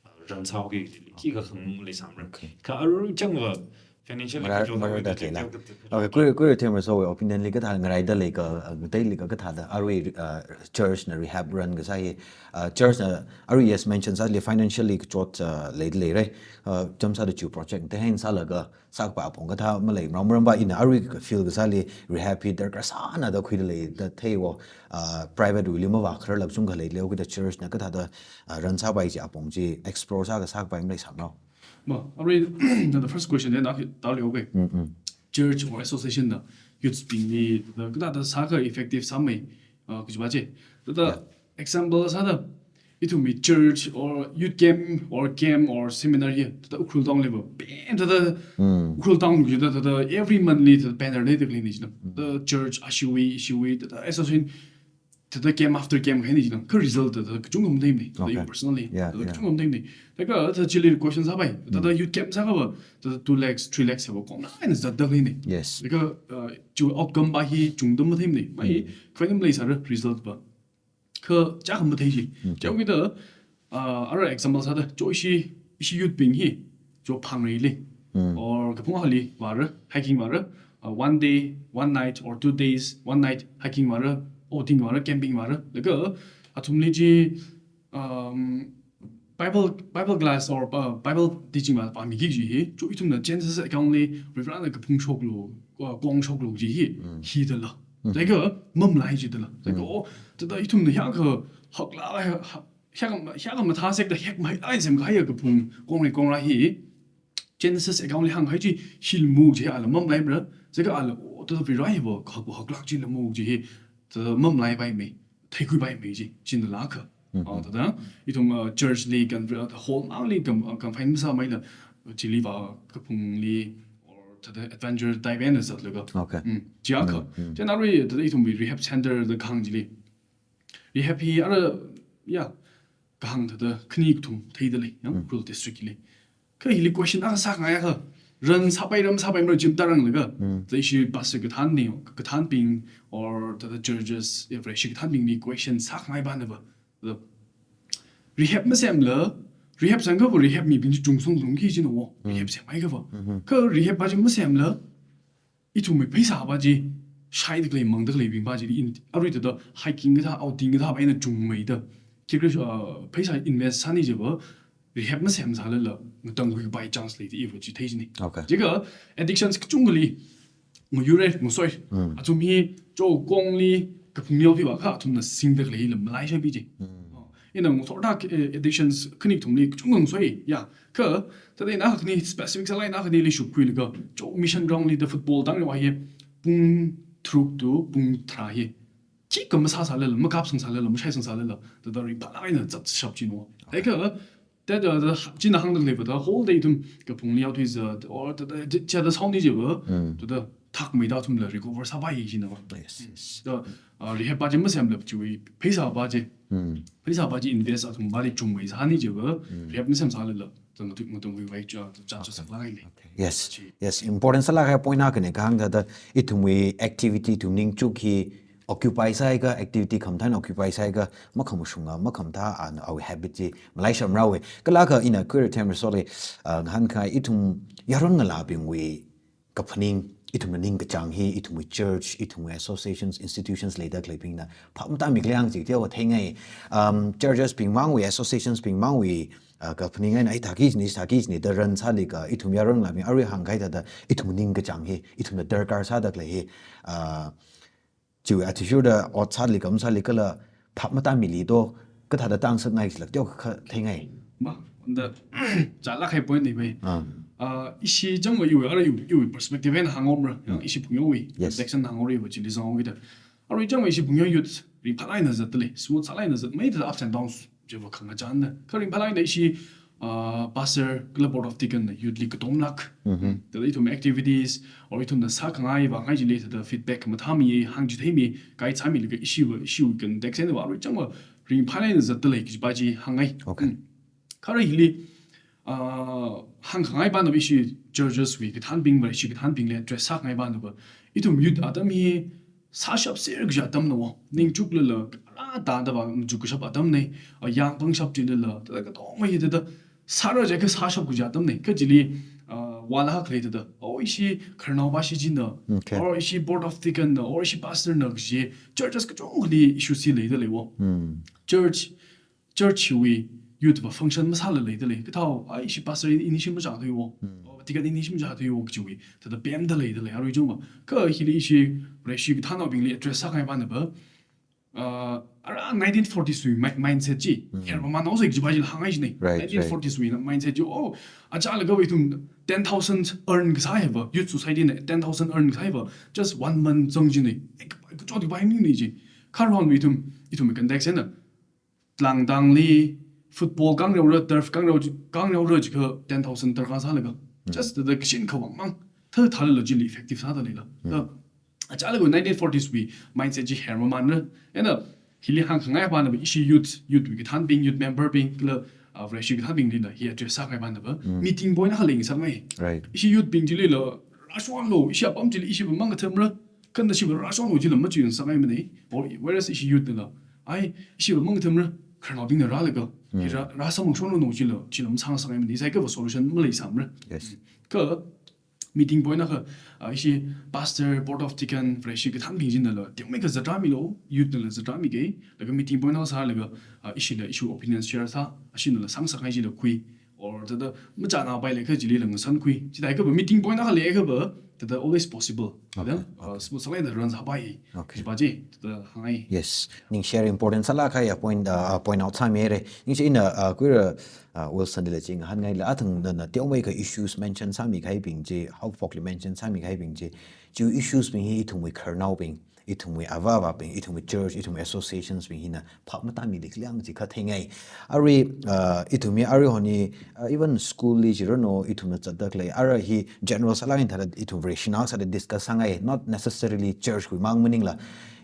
uh, run sāhaoki kaji, khikha khangmang maleisāmara. Okay. Kha arui changva, financially Mara-, control mara tawui da kaja leila. Kya kaja. Okay, kuri, kuri Themresolwui opinion li kathā ngaraida lei ka, uh, ngateili ka kathāda arui, uh, church na rehab run kasā hi, uh, church na arui yes mention sāli financially kachot, uh, leida leira. Uh, chāmsāda chu project te hen sālaga sākapa apong kathā maleimara, maramva ina arui ka feel kasāli rehab hi darkar sāna da khuida leida theiwo, uh, private wuili mavākhararlāk chungkha leida lei, kida church na kathāda, uh, run sāpai chi apong chi explore sākha sākapai maleisāmara. Ma, arui, the first question then, okay, tao leo ke. Mm, mm. Church or association na youths bingli, the, kathāda sākha effective sāmei, uh, kajiva chi. The, the Yeah. example sāda, ithumwui church or youth camp or camp or seminar hi, the, the Ukhrul town level, bam, the, the Mm. Ukhrul town, the, the, the, every monthly, the, banner leida khalei ni china. Mm. The church, ashiwui, ishiwui, the, the, association, thāda camp after camp kahai ni china, kha result thāda kachungkha matheimana, thāda Okay. personally, Yeah, thāda yeah. kachungkha matheimana. Thākha thāda chili question sāpai, thāda Mm. youth camp sākhava, thāda two lakhs, three lakhs hiva kong eina zatda khalei ni. Yes. Thākha, uh, chu outcome pa hi chungda matheimana, mai Mm. khaina maleisāra result pa. Kha chakha mathei chi. Mm. Chakha kida, uh, ara example sāda, cho ishi, ishi youth bing hi, cho Phangreili, Mm. or kaphung akhali vāra, hiking vāra, uh, one day, one night, or two days, one night, hiking vāra, outing vāra, camping vāra. Laga, athumli chi, um, Bible, Bible class or, uh, Bible teaching va pāmiki kaji hi, cho ithumna Genesis account li, Reverend na kaphung shoklu, uh, kong shoklu kaji hi, Mm. hithāla. Mm. Laga, mamalai chithāla. Laga, Mm. oh, thāda ithumna hiyākha, haklāk, ha-, hiyākha, hiyākha mathāsekda hekmahai semkahaiya kaphung, kongrei kongra hi, Genesis account li hānghai chi hili mu kaji ala mamalaimara, jiakha ala, oh, thāda Vare hiva, hak, haklāk chila mu kaji hi, thāda mamalaipaimei, theikhuipaimei chi, china lākha. Mhm. Ah, thāda, ithum, ah, church li kan, ah, hall mangli kan, ah, kan find masāmeila, chili va kaphungli, or thāda adventure type eina zatlaga. Okay. Mm, jiakha. Mm, mm. Chieina arui, thāda ithumwui rehab center da kahāng chili. Rehab hi ara, ya, kahāng thāda khani kathum theida lei, ya, Mm. Ukhrul district li. Kha hili question akha sāngaiakha, run sāpai, run sāpaimara chi mataranglaga, Mm. thāda ishi pastor kathān ni, kathānbing, or thāda churches, ya, Vareshi kathānbingli question sāngai pa na va. Thāda rehab masemla, rehab sangkhava rehab mibing chi chungsang lungki china wo, Mm. rehab semhaiakhava. Mhm. Kha rehab pa chi masemla, ithumwui pheisā pa chi, shaida khalei mangda khaleibing pa chi, in, arui thāda hiking kathā, outing kathā pa eina chungmeida. Khikha, uh, pheisā invest sāni chiva, rehab masemsālala, ngatangkhuipai chance leida iva chi thei china. Okay. Jiakha addictions kachungkhali, ngayurei, ngasoi. Mm. Athum hi, cho kongli, kaphungli yaothuiakha, athumna singda khalei hila malaishaipai chi. Mm. Oh, ina ngathor thāda, eh, addictions khani kathumli kachungkha ngasoi, ya. Kha, thāda ina khani specific sālāk eina khanili shupkhuilaga, cho mission ground li thāda football tangriva hi, pung tharuk to pung tharā hi. Khikha masāsālala, makapsangsālala, mashaisangsālala, thāda ringphālāk eina zatshap china wo. Okay. Laga, thāda, thāda, china hāngda khalei pa thāda, whole day ithum kaphungli yaothuiza, or thāda, thāda, chi thāda sound ni chiva, Mm. thāda, thakmeida athumla recover sāpai china va. Yes, yes. Thāda, ah, rehab pa chi masemla chiwui, pheisā pa chi. Mm. Pheisā pa chi invest athum pali chungmeisāni chiva, Mm. rehab masemsālala, thāda ngatui, ngatui vai cha, cha, cha Okay. saklāk eina. Okay. Yes. Chi. Yes, important sālāk kahai point akhana kahāng thāda, ithumwui activity, ithum ningchuk hi occupy sāhaiakha, activity khamathā eina occupy sāhaiakha, makhamashunga, makhamathā ana awui habit chi malaishamrāwui. Kala kha ina khuira Themresolli, uh, ngahānkahai ithum yaron ngalābingwui kaphaning, ithumna ningkachāng hi, ithumwui church, ithumwui associations, institutions leida khaleibingna phap matāmi khalei hāng chi teowa theingai. Um, churches bing mangwui, associations bing mangwui, uh, kaphaning eina hithāki chini, hithāki chini da run sālaga, ithum yaron ngalābing arui hāngkahai thāda, ithum ningkachāng hi, ithumna darkar sāda khalei hi, uh, chiwui athishurda ot sāli kam sāli kala, phap matāmili to, kathāda tāngasakngai chila teokha theingai. Ma, da, chālāk kahai point nei bai. Ah. Ah, ishi chang va iwui, ara iwui, iwui perspective eina hāngomra. Yang ishi phungyo wui. Yes. Section hāngori va chili zangwui da. Arui chang va ishi phungyo youth ringphālāk eina zatdalei. Smooth sālāk eina zatmei da ups and downs. Chiva khangachān da. Kha ringphālāk eina ishi, ah, pastor, kala board of deacon na youth li katomlāk. Mhm. Thāda ithum activities, or ithumna sākhangai vāngai chili thāda feedback mathāmi, hāngchitheimi, guide sāmilaga ishi va, ishi wui context eina va arui chang va ringphālāk eina zatdalei kajipa chi hāngngai. Okay. Mm. Kha ara hili, ah, hāngkhangai pana va ishi churches wui kathānbing va, ishi kathānbingli address sākhangai pana va, ithum youth atam hi sāshapser kaji atamna wo. Ningchuklala, ara tāda va machuk kashap atamna, ah, yāng pangshap chilala, thāda katongmei thāda, sāra jiakha sāshap kaji atamna. Kha chili, ah, vālāk khalei thāda, oh, ishi khararnaopa shi china, Okay. or ishi board of deacon na, or ishi pastor na kaji, churches kachungkhali issue chi leidalei wo. Hmm. Church, church wui youth va function masāla leidalei. Kathāo, ai, ishi pastor ini, ini shim machāthui wo. Hmm. Oh, deacon ini shim machāthui wo kajiwui. Thāda pemda leidalei, arui chang va. Kha hili ishi, Vareshi kathānnaobingli address sākhangai pana va, ah, ara nineteen forties wui mi-, mindset chi, Hmm. her mamānhaosei kajipa chila hāngngai china. Right, right. Nineteen forties wui na mindset chi, oh, achālaga va ithum ten thousand earn kasā hi va, youth society na ten thousand earn kasā hi va, just one month zang china. Eh, ka-, kachot kapai ning ni chi. Kha aruihon va ithum, ithum context eina, tlangtangli, football khangareo ra, turf khangareo, khangareo ra jiakha ten thousand darkar sālaga. Hmm. Just thāda kashin khavāng mang. Thā thālala chili effective sādaleila. Hmm. Thā, achālaga nineteen forties wui mindset chi her mamānra. Eina, hili hāngkhangai pana va ishi youth, youth wui kathānbing, youth member bing, kala, ah, Vareshi kathānbinglila hi address sākhangai pana va. Hmm. Meeting point akha leingasakngai. Right. Ishi youth bing chilila, rāshonlo, ishi apam chili ishi va mangathemra, kha nashi va rāshonlo chila machuinsakngaimana. Or, whereas ishi youth nala, ai, ishi va mangathemra, khararnaobingna rālaga, Hmm. hi rā, rāsamang shonlo no chila, chila masāngasakngaimana. Saiakha va solution maleisāmara. Yes. Kha, meeting point akha, ah, ishi pastor, board of deacon, Vareshi kathānbing chinala, teomeikha zatrāmilo, youth nala zatrāmikei, laga meeting point akha sālaga, ah, ishila ishi opinion share sā, ashinala sāngasakngai chila khui, or thāda machānaopai leiakha chilila ngasankhui. Chithākha va meeting point akha leiakha va, thāda always possible. Okay, Thāda, ah, okay. smooth sālāk eina run sāpai. Okay. Kajipa chi, thāda hāngngai. Yes. Ningshiya important sālāk kahai point, ah, point out sāmira. Ningshi ina, ah, kuira, ah, Wilson dila chi ngahānngaila, athang nana teomeikha issues mention sāmikahaibing chi, Haophokli mention sāmikahaibing chi, chi issues bing hi ithumwui khararnaobing, ithumwui avāvābing, ithumwui church, ithumwui associations bing hina phap matāmili khala yang chi katheingai. Arui, ah, ithumwui aruihon hi, ah, even school li jirano, ithumna zatda khalei, ara hi general sālāk eina thāda ithum Vareshi nao sāda discuss sāngai, not necessarily church wui mang maningla,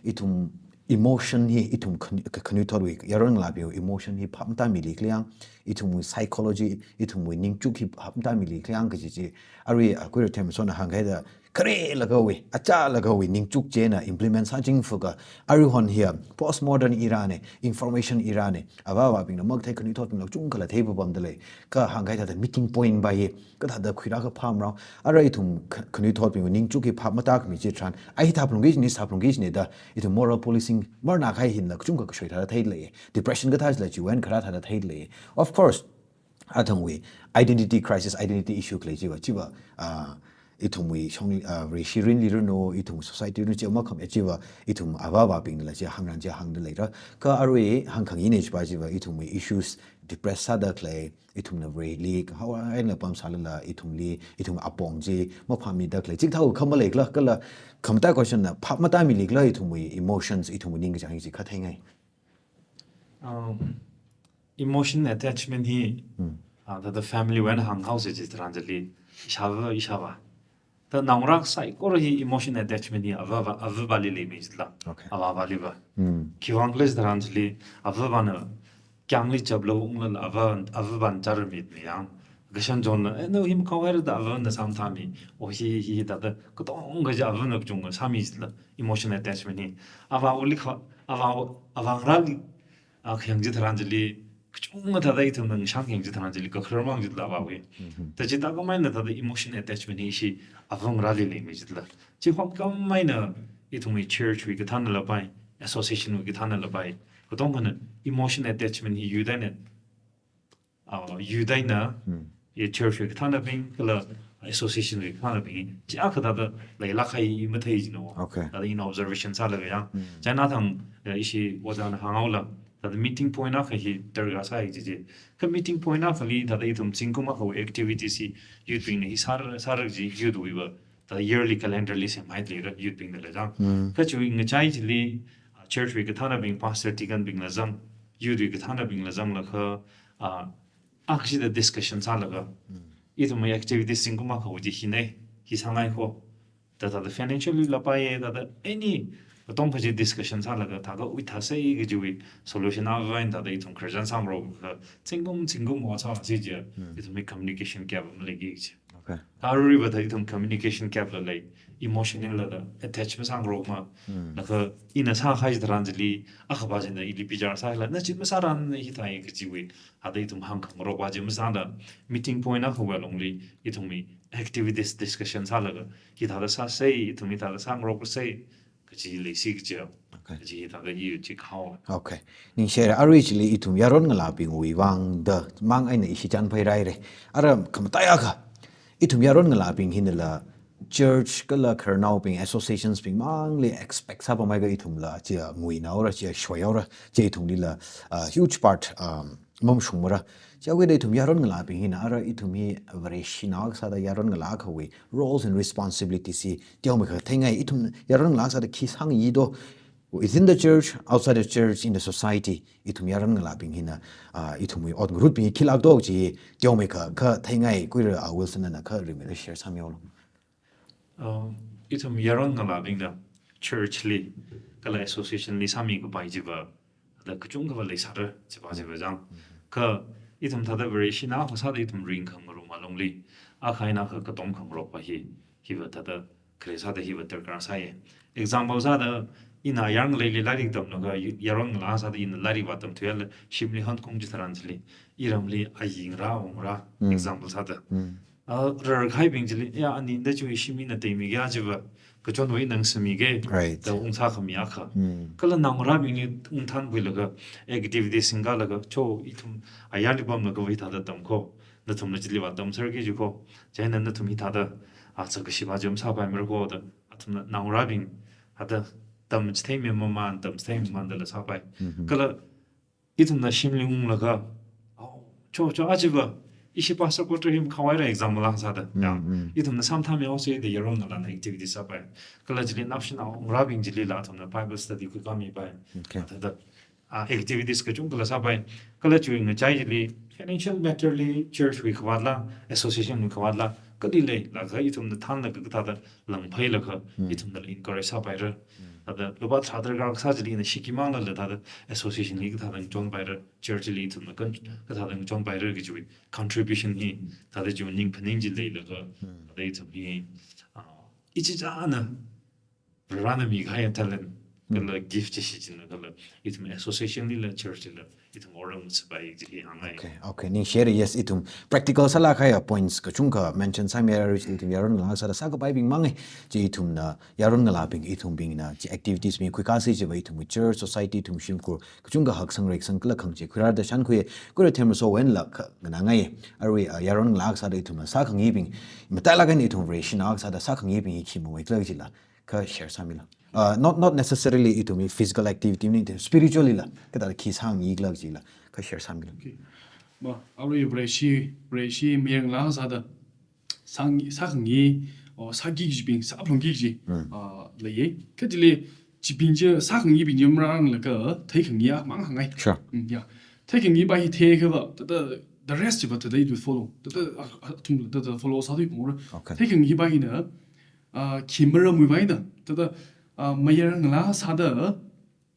ithum emotion hi, ithum khan-, kha-, khanuithotwui yaron ngalābing emotion hi phap matāmili khala yang, ithumwui psychology, ithumwui ningchuk hi phap matāmili khala yang kaji chi, arui, ah, kuira Themson na hāngkahai thāda, kharelagawui, achālagawui ningchuk china implement sāchingfuka, aruihon hiya postmodern era na, information era na, avāvābingna makathei khanuithotbingla kachungkhala theipapamdalei, kha hāngkahai thāda meeting point pa hi, kathāda khuirākha phāmarao, ara ithum kha-, khanuithotbingwui ningchuk hi phap matākhami chitharan, ai hithā phalungki kajina, hithā phalungki kajina da, ithum moral policing marnakahai hina kachungkha kashoi thāda theilei, depression kathā chila chiwui eina kharā thāda theilei. Of course, athangwui identity crisis, identity issue khalei chiva, chiva, ah, ithumwui shong, ah, Vareshi rinli ranu, ithum society rinli chi makham e chiva, ithum avāvābingnala chi hāngran chi hāngda leira. Kha arui hāngkhangai ina chipa chiva, ithumwui issues depress sāda khalei, ithumna Vareli, kahao eina pamsālala, ithumli, ithum apong chi maphāmida khalei, chikathā kha maleikhala, kala, khamataiya question na, phap matāmili khala ithumwui emotions, ithumwui ningkachāng chi katheingai. Um, emotion attachment hi, Hmm. ah, thāda family wui eina hānghaosa chitharan chili, ishāva, ishāvā. Thāda naongarā saikora hi emotion attachment hi avāvā, avāvāli leimei jitla. Okay. Avāvāli va. Hmm. Khiwuivang khala chitharan chili, avāvāna kyangli chaplo unglala avā, avāvāna chāra mitmi yang. Kashan chonna, eh, no him khawai da avāvāna sāmathāmi. O hi, hi, hi, thāda, katonga chi avāvāna kachungkha sāmi jitla. Emotion attachment hi. Avāvāli kha, avā, avāngarāli, ah, khayang chitharan chili, kachungkha thāda ithumna shānkhayang chitharan chili, kakharar mang jitla avāwui. Mhm. Thāda chithākhamei eina thāda emotion attachment hi ishi avāngarāli leimei jitla. Chihokhamei eina ithumwui church wui kathānna lapai, association wui kathānna lapai. Katongana emotion attachment hi youth eina, ah, youth eina, Hmm. ya church wui kathānnabing, kala, association wui kathānabing hi, chi akha thāda leilāk kahai mathei jina. Okay. Thāda ina observation sālaga ya. Mm. China thang, eh, ishi ojāna hānghaola, thāda meeting point akha hi darkar sāi kaji chi. Kha meeting point akhali thāda ithum zingkum akhawui activities hi youth bingna hi sāra, sāra kaji youth wuiva thāda yearly calendar li semhai leira youth bingna la jang. Mm. Kha chiwui ngachai chili, ah, church wui kathānabing, pastor, deacon bingla zang, youth wui kathānabingla zanglaga, ah, akha chida discussion sālaga, mm, ithumwui activities zingkum akhawui chi hinei, hi sāngai ko. Thāda, thāda financially la paiye, thāda any katonga chi discussion sālaga, thāda uithāsei kajiwui solution akha eina thāda ithum Christian sāngarokakha, zingkum, zingkum wa sāsi chi, mm, ithumwui communication gap maleiki kaji. Okay. Aruiva thāda ithum communication gap la lei, emotional la thāda attach masāngarokma. Mm. Laga ina sākahai tharan chili, akhapa china ili bichar sāla, na chi masāran hithāi kajiwui, thāda ithum hāngkhangarokpa chi masāla, meeting point akhawui alungli, ithumwui activities discussion sālaga, hithāda sāsei, ithum hithāda sāngarokasei, kaji leisi kaji. Okay. Kaji hithāda i chi khao. Okay. Ningshire, arui chili ithum yaron ngalābingwui vangda mang eina ishi chānphai raire. Ara khamataiya akha, ithum yaron ngalābing hinala church kala khararnaobing, associations bing mangli expect sāpamhaiakha ithumla chi nguinaora, chi shoihaora, chi ithumlila, uh, huge part, um, mamashungmara. Chiwuida ithum yaron ngalābing hina ara ithum hi Vareshinao akha sāda yaron ngalā akhawui roles and responsibilities hi teomeikha theingai, ithum yaron ngalā akha sāda khi sāngayi do, within the church, outside the church, in the society, ithum yaron ngalābing hina, ah, ithumwui ot ngarutbing hi khilāk do chi teomeikha kha theingai, kuira, ah, Wilson na kha rimeida share sāmihaolu. Uh, ithum yaron ngalābingna church li kala association li sāmikapai chiva, thāda kachungkhava leisāra, chiva, chiva jang. Kha ithum thāda Vareshinao akha sāda ithum ringkhangarum alungli, akha eina akha katom khangarokpa hi, hiva thāda khare sāda hiva darkar sāye. Example sāda, ina ayar ngaleili lairik tamlaga, yaron ngalā sāda ina lairik vātamthuihaola, shimli hankung chitharan chili, iramli ayi ngarā, awo ngarā, mm, example sāda. Mm. Ah, rarkahaibing chili, ya, ani nda chiwui shim ina teimikya chiva, kachonva ina ngasamike, right, da ungsākhami akha. Mm. Kala naongarābingli ungthānkhuilaga, activity singkalaga, cho ithum ayarli pamlaga va hithāda tamko, nathumla chili vātamserki jiko, chieina nathum hithāda, ah, sā kashiva chi masāpaimara ko da, athumna naongarābing, hithāda tamchitheimi mamān, tamchitheimi mamān dala sāpai. Mhm. Kala ithumna shimli unglaga, oh, cho, cho, achiva, ishi pastor quarter hi makhavai ra example akha sāda. Mm, ya, mm. Ithumna sāmathāmihaosi da yaron ngalāna activity sāpai. Kala chili naoshinao ngarābing chilila athumna Bible study khuikāmipai. Okay. Thāda, ah, activities kachungkhala sāpai. Kala chiwui ngachai chili, financial matter li church wui khavātla, association wui khavātla, kali leilaga ithumna thānlaga kathāda langphailaga, mm, ithumnala encourage sāpaira. Mm. Thāda lupā tharā darkar kasā chili ina shikimang lala thāda association li kathāda ngachonpaira, church li ithumna kan kathāda ngachonpaira kajiwui contribution hi, thāda chiwui ningphaning chi leilaga, mm, thāda ithum hi, ah, ichichāna Varena mikahai talent, mm, kala gift chi shichinna kala, ithum association lila, church lila, ithum orang mutsapai chi hi hāngngai. Okay, okay, ningshire, yes, ithum practical sālāk kahai points kachungkha mention sāmira, ithum yaron ngalā sāda sākapaibing mang e, chi ithumna, yaron ngalābing ithumbingna, chi activities mi khuikāsi chiva ithum church, society, ithum shimkhur, kachungkha haksang reisang kala khangachei khuirāra da shānkhui, kuira themra sowenla kha nganāngai. Arui, ah, yaron ngalā akha sāda ithumna sākhangibing, matailāk eina ithum Vareshinao akha sāda sākhangibing hi khi mawui khala chila, kha share sāmila. Uh, not, not necessarily ithumwui physical activity, ning ithum spiritually la, kathāda khi sāngayi khala chila, kha share sāmila. Okay. Ma, arui Vareshi, Vareshi mayarngalā akha sāda, sāng, sākhangayi, o, sāki kajibing, sāphalungki kaji, mm, ah, leiye. Kha chili, chibing chi, sākhangayibing chi marāranglakha, theikhangayi akhamang hāngngai. Sure. Mm, ya. Theikhangayipa hi theiakhava, thāda, the rest chiva thāda it will follow. Thāda, ah, ah, athum thāda follow sāthuiphungra. Okay. Theikhangayipa hina, ah, khi maramwuipa hina, thāda, ah, mayarngalā sāda,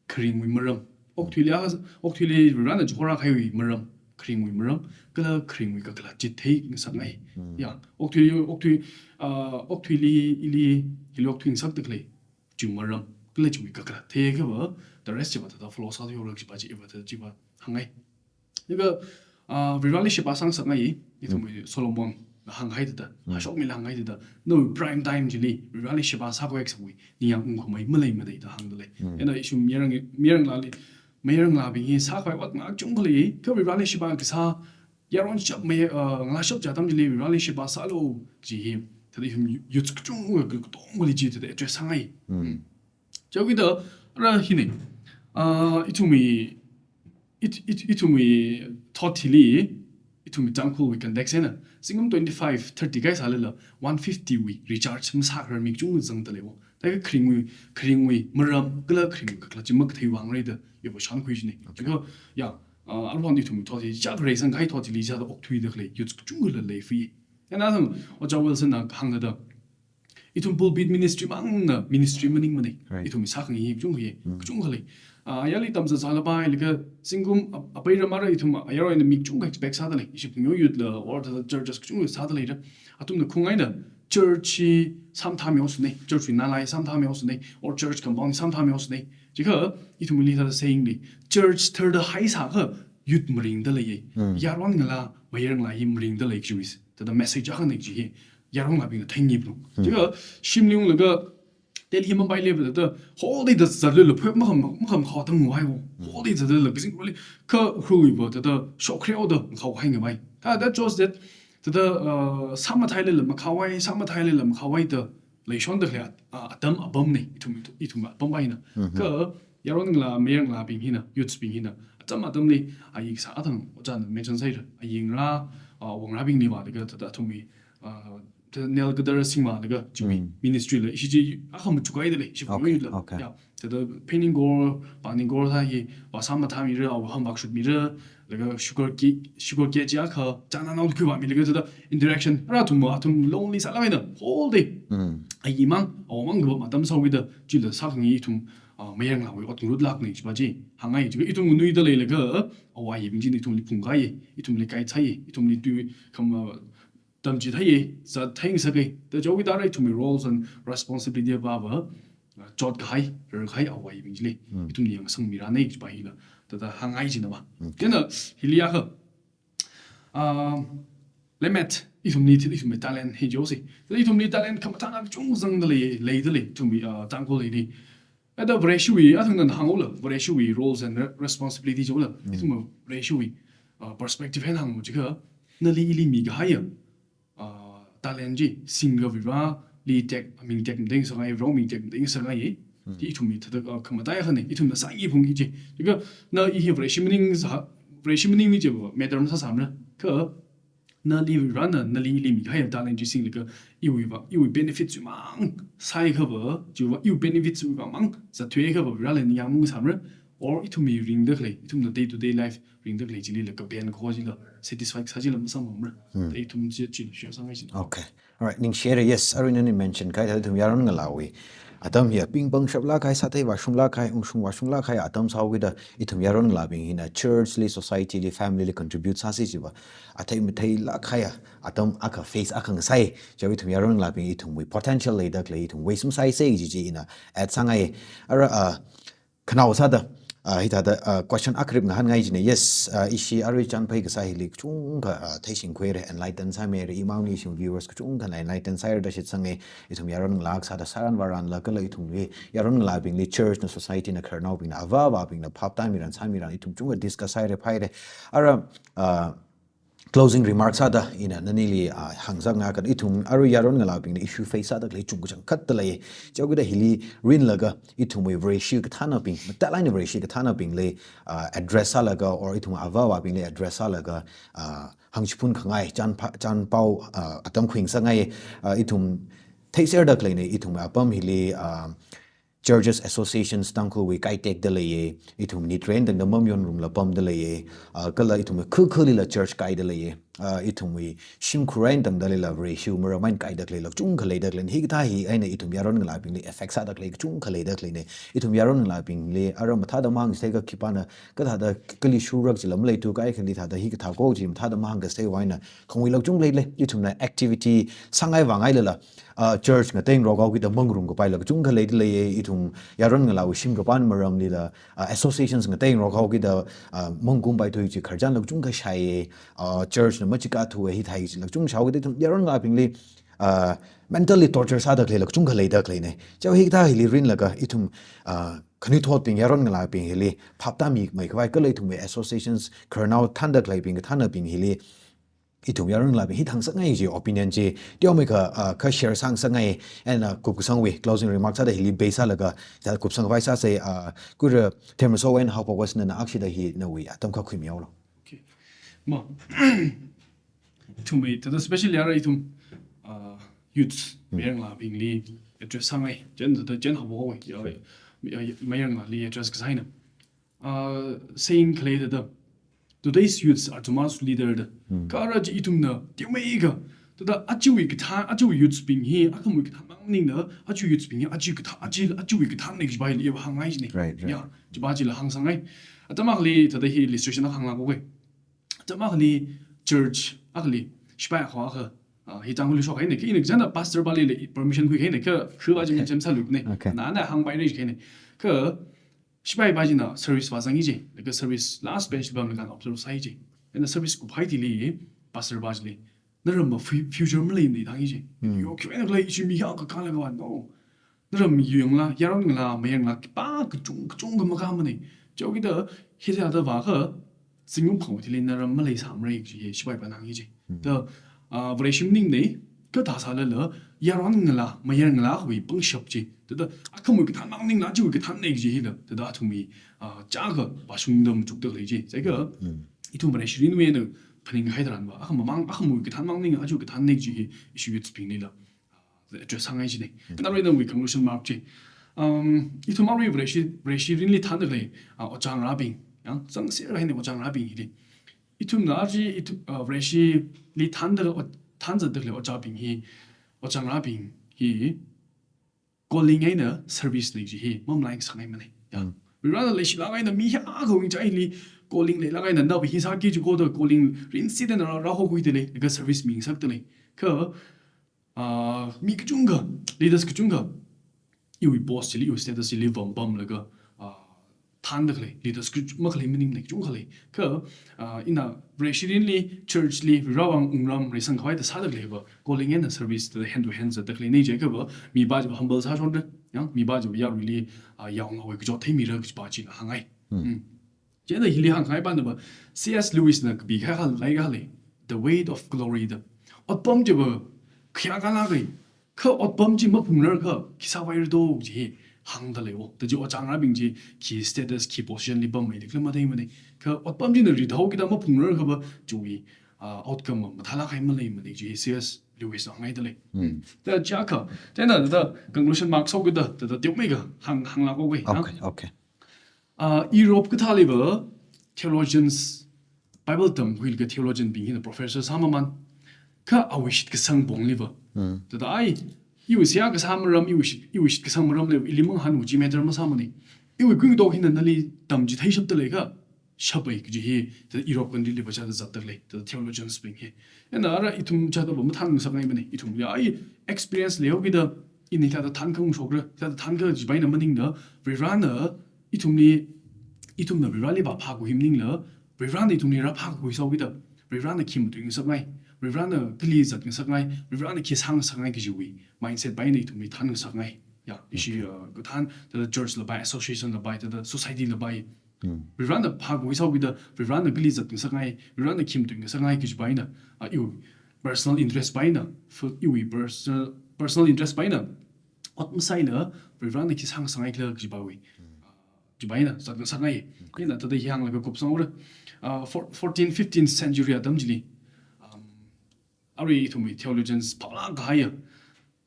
kharingwui maram. Okathuili a, okathuili Varena chihorākahaiwui maram, kharingwui maram, kala kharingwui kakhalat chi theingasakngai. Mm. Ya, okathuili, okathui, ah, okathuili, ili, hili okathui ngasakda khalei, chi maram, kala chiwui kakhalat theiakhava, the rest chiva thāda follow sāthuihaora kajipa chi, iva thāda chiva hāngngai. Laga, ah, Vareli sheba sāngasakngai, ithumwui, mm, Solomonna hānghai thāda, mm, hashokmila hānghai thāda, nawui prime time chili, Vareli sheba sākhavai kasāwui, ningyāng ungkhamei maleimada da hāngda lei. Mm. Chieina ithum mayarnga, mayarngalāli, mayarngalābing hi sākhavai ot ngalā kachungkha lei, kha Vareli sheba kasā, yaron shap mei, uh, ngalā shap chi atam chili Vareli sheba sālu kaji hi, thāda ithum youth kachungkha katongali chi thāda address sāngai. Chiwui da, ara hina, uh, ithumwui, it, it, ithumwui thot hili, ithumwui Tangkhulwui context eina, zingkum twenty-five, thirty kahai sālala, one fifty wui recharge masākharar mi kachungkha zangda leiwo. Thākha kharingwui, kharingwui maram, kala kharingwui kakhalat chi makathei vang rida, iva shānkhui jina. Okay. Chikha, ya, uh, aruihon ithumwui thot hi, chak reisang kahai thot hili chāda okthuida khalei, youth kachungkhala lei fui. Eina athang, Ojā Wilson na hāngda da, ithum pulpit ministry mangna ministry maningmana. Right. Ithum sākhangai kachungkha, kachungkha lei. Ah, ayarli tamzat zala bai, laga zingkum ap-, apai ramara ithum ayar eina mi kachungkha expect sāda lei. Ishi phungyo youth la, or the churches kachungkha sāda leira. Athumna khungaina church hi samtha meosuna, church wui nalai samtha meosuna, or church compound samtha meosuna. Chikha, ithumli thāda saying li, church tharda haisākha youth maringda leiya. Yaron ngalā, mayar ngalā hi maringda lei kajiwui. Thāda message akhana kaji hi, yaron ngalābingna theingaiplu. Chikha, shimli unglaga, Delhi Mumbai level da, whole day da zatlala, phwe makham, makham khao atam ngavaiwo. Whole day zatlala, kazing really, kha hui bo, thāda, shokre o da, khao hai ngavai. Ah, that shows that, thāda, uh, sāmathailala makhao vai, sāmathailala makhao vai da, leishonda khalei, uh, atam apamna, ithum, ithum apam eina. Kha, yaron ngalā, mayar ngalābing hina, youths bing hina, atam atamli, ayi sā athang, ojāna mention sāhaira, ayingra, uh, wangrabingli vālaga, thāda athumwui, uh, thāda nel kadar singmalaga, chiwui ministry la, ishi chi, akhama chukaida lei, ishi phungyo youth la. Okay. Ya, thāda pheningkor, pāningkor thā hi, vāsāmathamira, awui ham vākshutmira, laga sugar ki-, sugar ki chi akha, chānānao khui vāmilaga thāda interaction, ara athum, athum lonely sālāk eina, whole day. Ayi mang, awo mang kapam atam sāhaoda, chila sākhangai ithum, ah, mayar ngalāwui ot ngarutlākna chiva chi, hāngngai, chikha ithum nganuida leilaga, awo ayibing china ithumli phungkahai, ithumli kaithai, ithumli tui, kham, ah, tamchithai, zatthai ngasakhai. Thāda chiwui da ara ithumwui roles and responsibility va va, uh, chotkahai, rarkahai awo ayibing chili. Ithumli yangsangmirana kajiva hila. Thāda hāngngai jina va. Chieina hili akha, uh, lemmet, ithumli thi, ithumli talent hi josi. Thāda ithumli talent khamathāna kachungkha zangda lei, leida lei, ithumwui, uh, Tangkhulli. Thāda Vareshiwui, athang nana hānghaola, Vareshiwui roles and re-, responsibility jola. Ithum Vareshiwui, uh, perspective eina hāngmo chikha, nali ili mikahaiya, uh, talent chi, singkha Vareli tek, ming tekmatengsāngai, Vare ming tekmatengsāngai. Chi ithumwui thāda, uh, khamataiya akhana, ithumna sāngaiphalungki chi. Chikha, na i hi Vareshi maningsā, Vareshi maningmana chiva, matter masāsāmara. Kha, nali Varena, nali ili mikahaiya talent chi singlaga, iwui va, iwui benefits wui mang sāhaiakhava, chiva, iwui benefits wui vang mang zatthuiakhava, Vareli ningyāng masāmara, or ithumwui ringda khalei, ithumna day to day life ringda khalei chilila kapen kho chila satisfied sā chila masamphangmara. Thāda ithum chi, chi share sāngai chi. Okay. Alright, ningshihaira, yes, arui nani mention kahai thāda ithum yaron ngalāwui atam hi pingpangshap lāk kahai, sāthei vāshung lāk kahai, ungshung vāshung lāk kahai atam sāhaoda, ithum yaron ngalābing hina church li, society li, family li contribute sāsi chiva, athei matheilāk kahaiya atam akha phase akha ngasai, chiwui ithum yaron ngalābing ithumwui potential leida khalei ithum waste masāisa kaji chi ina add sāngai. Ara, uh, khanao sāda, uh, hithāda, uh, question akha rip ngahānngai jina. Yes, uh, ishi arui chānphai kasā hili kachungkha, uh, theishingkhuira, enlighten sāmira, imang ishing viewers kachungkhana enlighten sāhaira da shitsanga, ithum yaron ngalā akha sāda sāran varanla kala ithumwui yaron ngalābingli church na society na khararnaobingna, avā avābingna phap tāmiran sāmiran, ithum chungkha discuss sāhaira, phāhaira. Ara, uh, closing remarks sāda ina nanili, ah, hāngzakngai kha ithum arui yaron ngalābingna issue face sāda khalei chungkachang khatta lei. Chiwui da hili rinlaga ithumwui Vareshi kathānabing, matailāk eina Vareshi kathānabingli, ah, address sālaga, or ithum avā avābingli address sālaga, ah, hāngchiphun khangai, chānpha-, chānpao, ah, atam khuingsāngai, ah, ithum theiserda khaleina, ithum apam hili, ah, churches associations Tangkhulwui kaitekda leiya, ithum nit ren tangda mamayonrumla pamda leiya, ah, kala ithum kha khalila church kaida leiya, ah, ithumwui shimkhur ren tangda leila Vareshiwui maram eina kaida khaleila kachungkha leida khalei, hikathā hi eina ithum yaron ngalābingli effect sāda khalei kachungkha leida khaleina, ithum yaron ngalābingli ara mathāda mahāngchitheikha khipāna, kathāda kali shurak chila maleithu kahai, kali thāda hikathā ko chi mathāda mahāngkasei vaina, khangui lak chung leilei, ithumna activity sāngai vāngailala, ah, church ngateingarok haokida mangarum kapaila kachungkha leida leiya, ithum yaron ngalāwui shim kapam maramlila, ah, associations ngateingarok haokida, ah, mangkumpaithu chi khararchanla kachungkha shaiya, ah, church na machikathuwa hithāi chila kachungkha shaokida ithum yaron ngalābingli, ah, mentally torture sāda khaleila kachungkha leida khaleina. Chiwui hikathā hili rinlaga ithum, ah, khanuithotbing, yaron ngalābing hili phaptāmimei khavai kala ithumwui associations, khararnao thānda khaleibing, kathānnabing hili ithum yaron ngalābing hi hāngsāngai kaji opinion chi, teomeikha, ah, kha share sāngasakngai, and, ah, kupkasangwui closing remarks sāda hili base sālaga, sā kupsang khavai sāsei, ah, Kura Themreisowui eina haophokasei, nana akshida hi nawui atam akha khuimihaolu. Okay. Ma. Ithumwui, thāda specially ara ithum, ah, youths, Hmm. mayarngalābingli address sāngai. Chieina thāda chieina haophokhaowei. Ya, Sure. ya, mayarngalāli address kasā eina. Ah, saying khalei thāda, "Today's youths are tomorrow's leader" da. Hmm. Kha ara chi ithumna teomeikha, thāda ajawui kathā, ajawui youths bing hi, akhamawui kathānmang maningla, ajawui youths bing hi, ajawui kathā, aja, ajawui kathānnei kajipa hili hāngngai chine. Right, right. Ya, chipa chila hāngsāngai. Atam akhali thāda hi illustration akha hānglākhaowei. Atam akhali church akhali, shipai akha akha, ah, hi Tangkhulli shokhaine, kha ina kachāngna pastor pali le permission khuihaine, kha shiva chi Okay. ngacham sāluine. Okay. Nana hāngpaira kahaine. Kha shipai pa china service vāzang haije. Laga service last bench li pamlaga observe sāhaije. Eina service kuphai thili pastor pa chili, "Naramva fu-, future maleimane" da hāngaije. Hmm. Yo, khiwui eina khalei ishi mi hiyākha kālaga vā, no. Naram yangla, yaron ngalā, mayarngalā, khipā kachung, kachungkha makāmane. Chihaokida, hithāda vākha, zingkum phangwui thili naram maleisāmara kaji hi shipai pana hāngaije. Hmm. Thāda, ah, Vareshi maningne, kathā sālala, yaron ngalā, mayarngalāwui pangshap chi. Thāda, akhamawui kathānmang maningla, ajawui kathānnei kaji hila. Thāda, athumwui, ah, chākha, vāshungda machukda khalei chi. Chiakha, Hmm. ithum Vareshi mirinwui eina phaningkahai tharanva, akhamamang, akhamawui kathānmang maningla, ajawui kathānnei kaji hi, ishi youths binglila, ah, address sāngai chine. Hmm. Kha arui nawui conclusion remark chi. Um, ithum arui Vareshi, Vareshi mirinli thānda khalei, ah, ojā ngarābing, ya, zangserhaine ojā ngarābing hili. Ithumna aja, ithum, ah, Vareshili thānda, o-, thānzatda khalei ojābing hi, ojā ngarābing hi, calling eina service lei kaji hi mamalaisangngaimane. Ya. Hmm. Varena leishilāk eina mi hiyākhawui ngachaili calling leilāk eina nava hi sāki kaji koda calling rinsit eina rā, rāhokhuida lei, laga service mingasakda lei. Kha, ah, mi kachungkha, leaders kachungkha, iwui post chili, iwui status chili vāpamlaga, ah, thānda khalei, leaders kachung-, makhalei maningne kachungkha lei. Kha, ah, ina Vareshi mirinli, church li, Varewui vang wungram reisangkhavai thāda sāda khaleiva, calling eina service thāda hand to hand zatda khaleine jiakhava, mipa chiva humble sāshonra, ya, mipa chiva yaruili, ah, yaongaowui kachot theimira kajipa chila hāngngai. Hmm. Hmm. Chieina hili hāngkhangai panava, C S Lewis na kapikahai akha lei, akha lei, The Weight of Glory da. Otpam chiva khayā kalāka, kha otpam chi maphungrarkha, khi sāvaira do kaji hi hāngda leiwo. Thāda chi ojā ngarābing chi, khi status, khi position li pammei da khala matheimane. Kha otpam china rithaokida maphungrarkhava, chiwui, ah, outcome va mathālāk kahai maleimane kaji hi C S Lewis na hāngngaida lei. Hmm. Thāda chiakha, chieina thāda conclusion remark sāhaokida, thāda teomeikha hāng, hānglākhaowei, ya? Okay, okay. Ah, Europe kathāliva theologians, Bible tamkhuilaga theologian bing hina professor sāmamān, kha awui shitkasang pongliva. Hmm. Thāda ai, iwui seihā kasā maram, iwui shit, iwui shitkasang maramli, ili mangahān kaji matter masāmane. Iwui kuingatok hina nali tamchitheishapda leiakha, shapai kaji hi, thāda Europe country liva chāda zatda lei, thāda theologians bing hi. Eina ara ithum chāda va mathānngasakngaimane, ithum ya, ai, experience leihaokida, ina hithāda thānkhangasak shokra, hithāda thānkha kajipa eina maningla, Varena, ithumli, ithumna Vareli vāphākhui maningla, Varena ithumli rāphākhui sāhaokida, Varena khi matuingasakngai, Varena kali zatngasakngai, Varena khi sāngasakngai kajiwui mindset pa eina ithumli thānngasakngai. Ya, ishi, Okay. uh, kathān, thāda church la pai, association la pai, thāda society la pai. Hmm. Varena phākhui sāhaokida, Varena kali zatngasakngai, Varena khi matuingasakngai kajipa eina, ah, iwui personal interest pa eina, fu-, iwui personal, personal interest pa eina, ot masāla, Varena khi sāngasakngai khala kajipawui. Hmm. Kajipa eina, zatngasakngai. Hmm. Eina thāda hi hānglaga kupsang haora. Ah, four-, fourteen, fifteenth century atam chili, um, arui ithumwui theologians phaolāk kahaiya,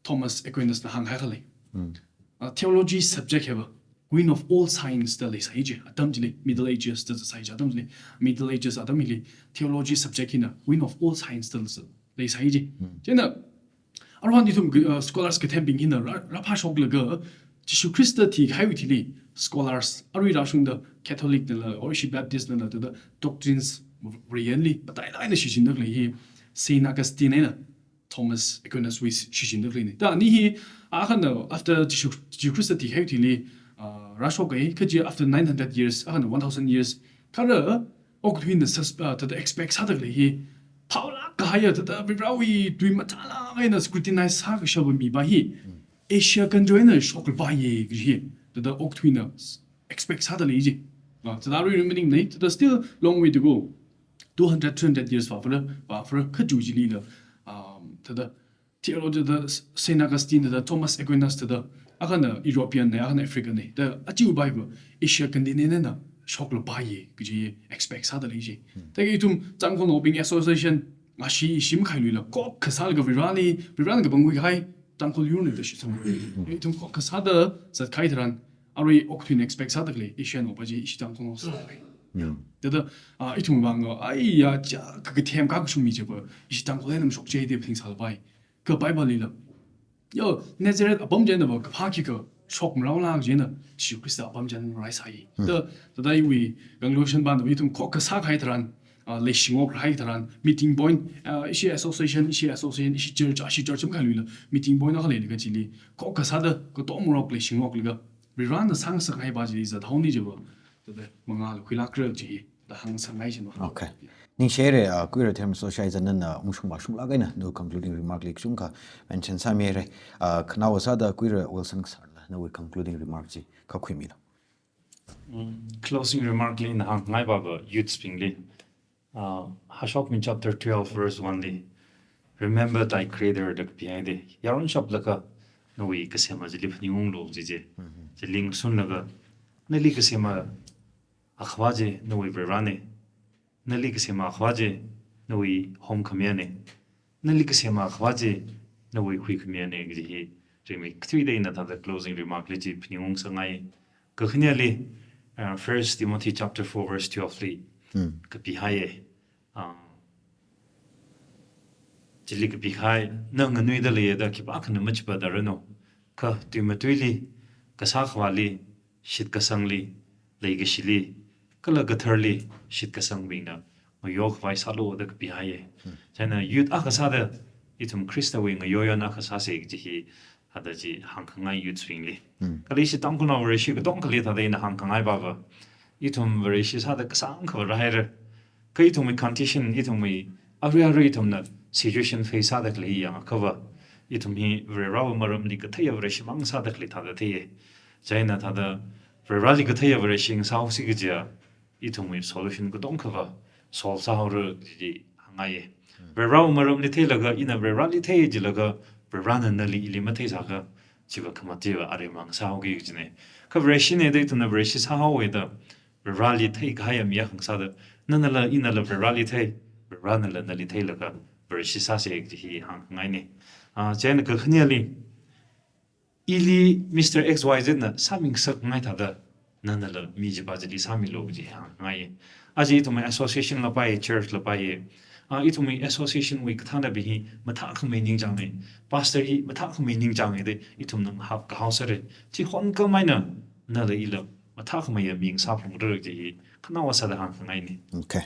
Thomas Aquinas na hānghai akha lei. Hmm. Ah, theology subject hiva queen of all science da leisāi ji, atam chili, Middle Ages da sāi ji, atam chili, Middle Ages atam hili, theology subject hina queen of all science da leisāi ji. Hmm. Chieina, aruihon ithum, uh, scholars kathembing hina rā, rāphāshoklaga, Jishu Khrista thikahaiwui thili, scholars, arui rāshungda Catholic nala, or ishi Baptist nala, thāda doctrines, Vareli, patailāk eina shichinda khalei hi, Saint Augustine eina, Thomas Aquinas wui shichinda khaleine. Thāda ani hi, akhana after Jishu, Jishu Khrista thikahaiwui thili, uh, rāshokkai, kaji after nine hundred years, akhana one thousand years, kha ara okathuina sus-, uh, thāda expect sāda khalei hi, phaolāk kahaiya, thāda Varewui tui mathālāk eina scrutinize sākashapa mipa hi, Hmm. Asia country eina shoklapaiya kaji hi, thāda okathuina s-, expect sāda lei ji. Ah, thāda arui ri maningnei, thāda still long way to go. Two hundred, three hundred years vāphara, vāphara, kha chu chilila, um, thāda theologian thāda Saint Augustine thāda Thomas Aquinas thāda, akhana European nei, akhana African nei, thāda achiu Bible, Asia continent na shoklapai kaji expect sāda lei ji. Thāda ithum Tangkhulnaobing association, ashi shim khailuila, kok kasā laga Vareli, Varena kapangkhui kahai, Tangkhul yurna da shitsang. Ithum kok kasāda zatkahai tharan, arui okathuina expect sāda khalei, Asian opa ji, ishi Tangkhulnao sāda khalei. Thāda, ah, ithum vang, aiya, cha, kakathem kakashung mi chiva, ishi Tangkhul eina mashok chi da phaning sālapai. Kha Bible lila, yo, Nazareth apam china va kaphā khikha shokmarao la china, Jesu Christ apam china rai sāi. Thāda, thāda iwui conclusion pāna ithum kok kasā kahai tharan, ah, leishingokhai tharan, meeting point, ah, ishi association, ishi association, ishi church, ishi church makhailila, meeting point akha leilaga chili, kok kasāda katomrok leishingoklaga, Varena sāngasak kahai pa chili zathaoni chiva, thāda mangāla khuilākra ji, thāda hāngsāngai china. Okay. Ningshihaira, ah, Kuira Thermos Social Zan nana ungshung vāshunglāk eina, nawui concluding remark li kachungkha mention sāmihaira. Ah, khanaowa sāda Kuira Wilson Ksar la, nawui concluding remark chi, khuimilu. Mm, closing remark li ina hāngngai pava youths bingli, ah, Hashokmi chapter twelve verse one li, "Remember thy Creator" da kapihaida, yaron shaplaga nawui kasema chili phaningunglu ji ji. Chili ngasunlaga, nali kasema Akhava chi nawui Varena, nali kasema Akhava chi nawui homekhamiyana, nali kasema Akhava chi nawui huikhamiyana kaji hi, rimeikathuida ina thāda closing remark li chi phaningung sāngai. Kakhaneli, uh, First Timothy chapter four verse twelve li kapihaiya. Uh, chili kapihai, na nganuida leiya da khipākhana machipadaranu. Kha tui matuili, kasā khavāli, shitkasangli, leikashili, kala katharli, shitkasangbingna ngayo khavai sālu da kapihaiya. Chieina youth akha sāda, ithum Khristawui ngayoyon akha sāsa kaji hi, thāda chi hāngkhangai youths bingli. Kala ishi Tangkhulnao Vareshi katongali thāda ina hāngkhangai pava, ithum Vareshi sāda kasāngkha rāhaira. Kha ithumwui condition, ithumwui arui arui ithumna situation face sāda khalei yangakha va, ithum hi Varewui maramli katheiya Vareshi mang sāda khalei thāda theiya. Chieina thāda Vareli katheiya Vareshi sāhaosi kajiya, ithumwui solution katonga va solve sāhaora ji hāngngaiya. Varewui maramli theilaga, ina Vareli thei jilaga, Varena nali ili matheisākha, chiva khamatiya aremang sāhaoki kajina. Kha Vareshina da ithumna Vareshi sāhaowa da, Vareli theikahaiya mi akha sāda, nanala inala Vareli thei, Varenala nali theilaga, Vareshi sāsa kaji hi hāngngaina. Ah, chieina kakhaneli, ili Mister X Y Z na sāmingasakngai thāda, nanala mi chipa chili sāmilu kaji hāngngai. Aja ithumwui association la paiya, church la paiya. Ah, ithumwui association wui kathānabing hi mathākhamei ningchānga. Pastor hi mathākhamei ningchānga da ithumna hap kahao sāra. Chi honkhamei eina, nala ila mathākhameiya mi sāphungra kaji hi khanaowa sāda hāngkhangaina. Okay.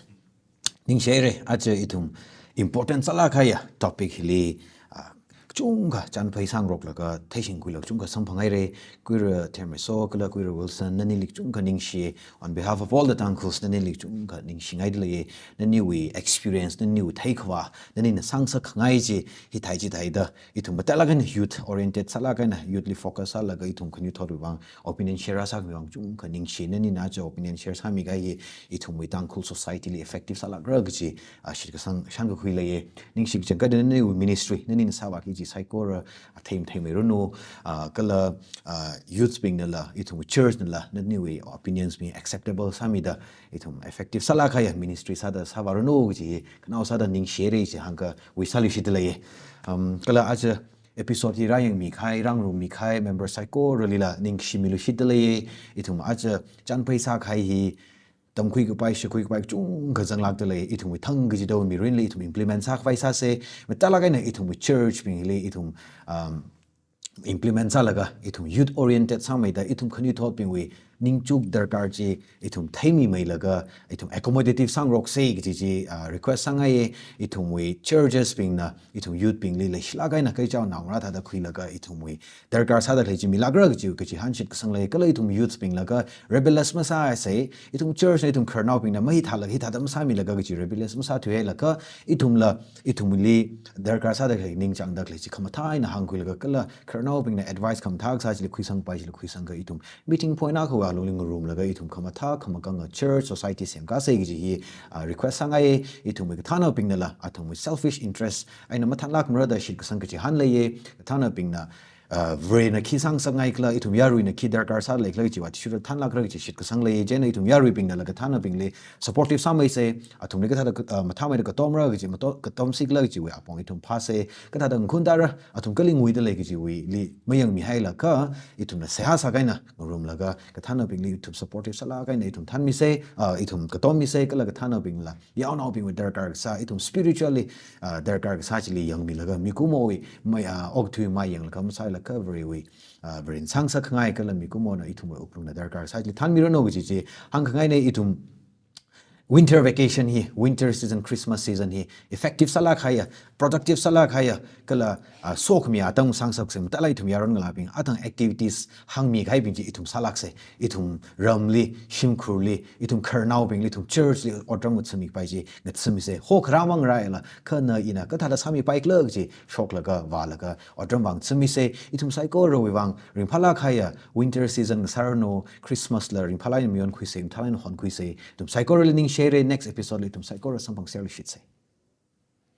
Ningshihaira, aja ithum important sālāk kahaiya topic hili, ah, kachungkha chānphai sāngaroklaga, theishingkhuilaga kachungkha samphanghaira, Kuira Thermos kala Kuira Wilson, nanili kachungkha ningshi, on behalf of all the Tangkhuls, nanili kachungkha ningshingaida leiya, naniwui experience, naniwui theikhavā, nanina sāngasakkhangai chi, hithai chithaida, ithum matailāk eina youth oriented sālāk eina, youth li focus sālaga ithum khanuithotwui vang opinion share sākhami vang kachungkha ningshi, nanina aja opinion share sāmikahai hi ithumwui Tangkhul society li effective sālākra kaji, ah, shitkasang shānkakhui leiya. Ningshi kachangkhatda naniwui ministry, nanina sāvāki kaji saikora, ah, thei matheimeiranu, ah, kala, ah, youths bingnala, ithumwui church nala, naniwui opinions bing acceptable sāmida, ithum effective sālāk kahaiya ministry sāda sāvāranu kaji hi khanaowa sāda ningshihaira chi hāngkakhui sāluishitda leiya. Um, kala aja episode hi rāyangmikahai, rāngarummikahai member saikoralila ningshimiluishitda leiya. Ithum aja chānphai sākahai hi tamkhui kapai, shākhui kapai kachungkha zanglākda lei. Ithumwui thang kachida mirinli ithum implement sākhavai sāsa. Matailāk eina ithumwui church bingli ithum, um, implement sālaga, ithum youth oriented sāmeida, ithum khanuithotbingwui ningchuk darkar chi ithum theimimeilaga, ithum accommodative sāngaroksa kaji chi, ah, request sāngaiya. Ithumwui churches bingna ithum youth bingli leishilāk eina kaichao naongarā thāda khuilaga, ithumwui darkar sāda khalei chi milākra kaji, kaji hāngshit kasang lei. Kala ithum youths binglaga rebellious masāsa, ithum church na ithum khararnaobingna mahithālaga hithāda masāmilaga kaji rebellious masāthuihailaga, ithumla, ithumli darkar sāda khalei ningchāngda khalei chi khamathā eina hāngkhuilaga, kala khararnaobingna advice khamathā kasā chili khuisangpai, chili khuisangakha ithum meeting point akha alungli ngarumlaga ithum khamathā khamakanga church society semkāsa kaji hi, ah, request sāngai. Ithumwui kathānnaobingnala athumwui selfish interest eina mathānlākmara da shitkasang kachihān leiya. Kathānnaobingna, ah, Varena khi sāngasakngai kala, ithum yaruina khi darkar sālei kala kajiwui athishurda thānlākra kaji shitkasang leiya. Chieina ithum yaruibingnala kathānnaobingli supportive sāmeisa, athumli kathāda, ah, mathāmeida katomra kaji, mato-, katomsi kala kajiwui apong ithum phāsa. Kathāda ngakhun tāra, athum kali nguida lei kajiwuili mayangmihailaga, ithumna seihā sākha eina ngarumlaga, kathānnaobingli ithum supportive sālāk eina ithum thānmisa, ah, ithum katomisa, kala kathānnaobingla yaonaobingwui darkar kasā, ithum spiritually, ah, darkar kasā chili yangmilaga, mikumowui mai, ah, okathui mai yanglaga masālaga Varewui, ah, Varena sāngasakngai kala mikumona ithumwui wuklungna darkar kasā chili thānmiranu kaji chi hāngkhangaina. Ithum winter vacation hi, winter season, Christmas season hi effective sālāk kahaiya, productive sālāk kahaiya, kala, ah, sokhami atam sāngasaksa, mathālāk ithum yaron ngalābing, atam activities hāngmi kahaibing chi ithum sālāksa. Ithum ramli, shimkhurli, ithum khararnaobingli, ithum church li otram ngathami kapai chi ngathami sa. Hokharā mang rāla, kha na ina kathāda sāmipai khala kaji shoklaga, vālaga, otram vāngathamisa. Ithum saikorawui vang ringphālāk kahaiya winter season ngasāranu, Christmas la ringphālāk eina mayonkhuisa, mathālāk eina honkhuisa. Ithum saikorali ningshihaira, next episode li ithum saikora samphangserluishitsa.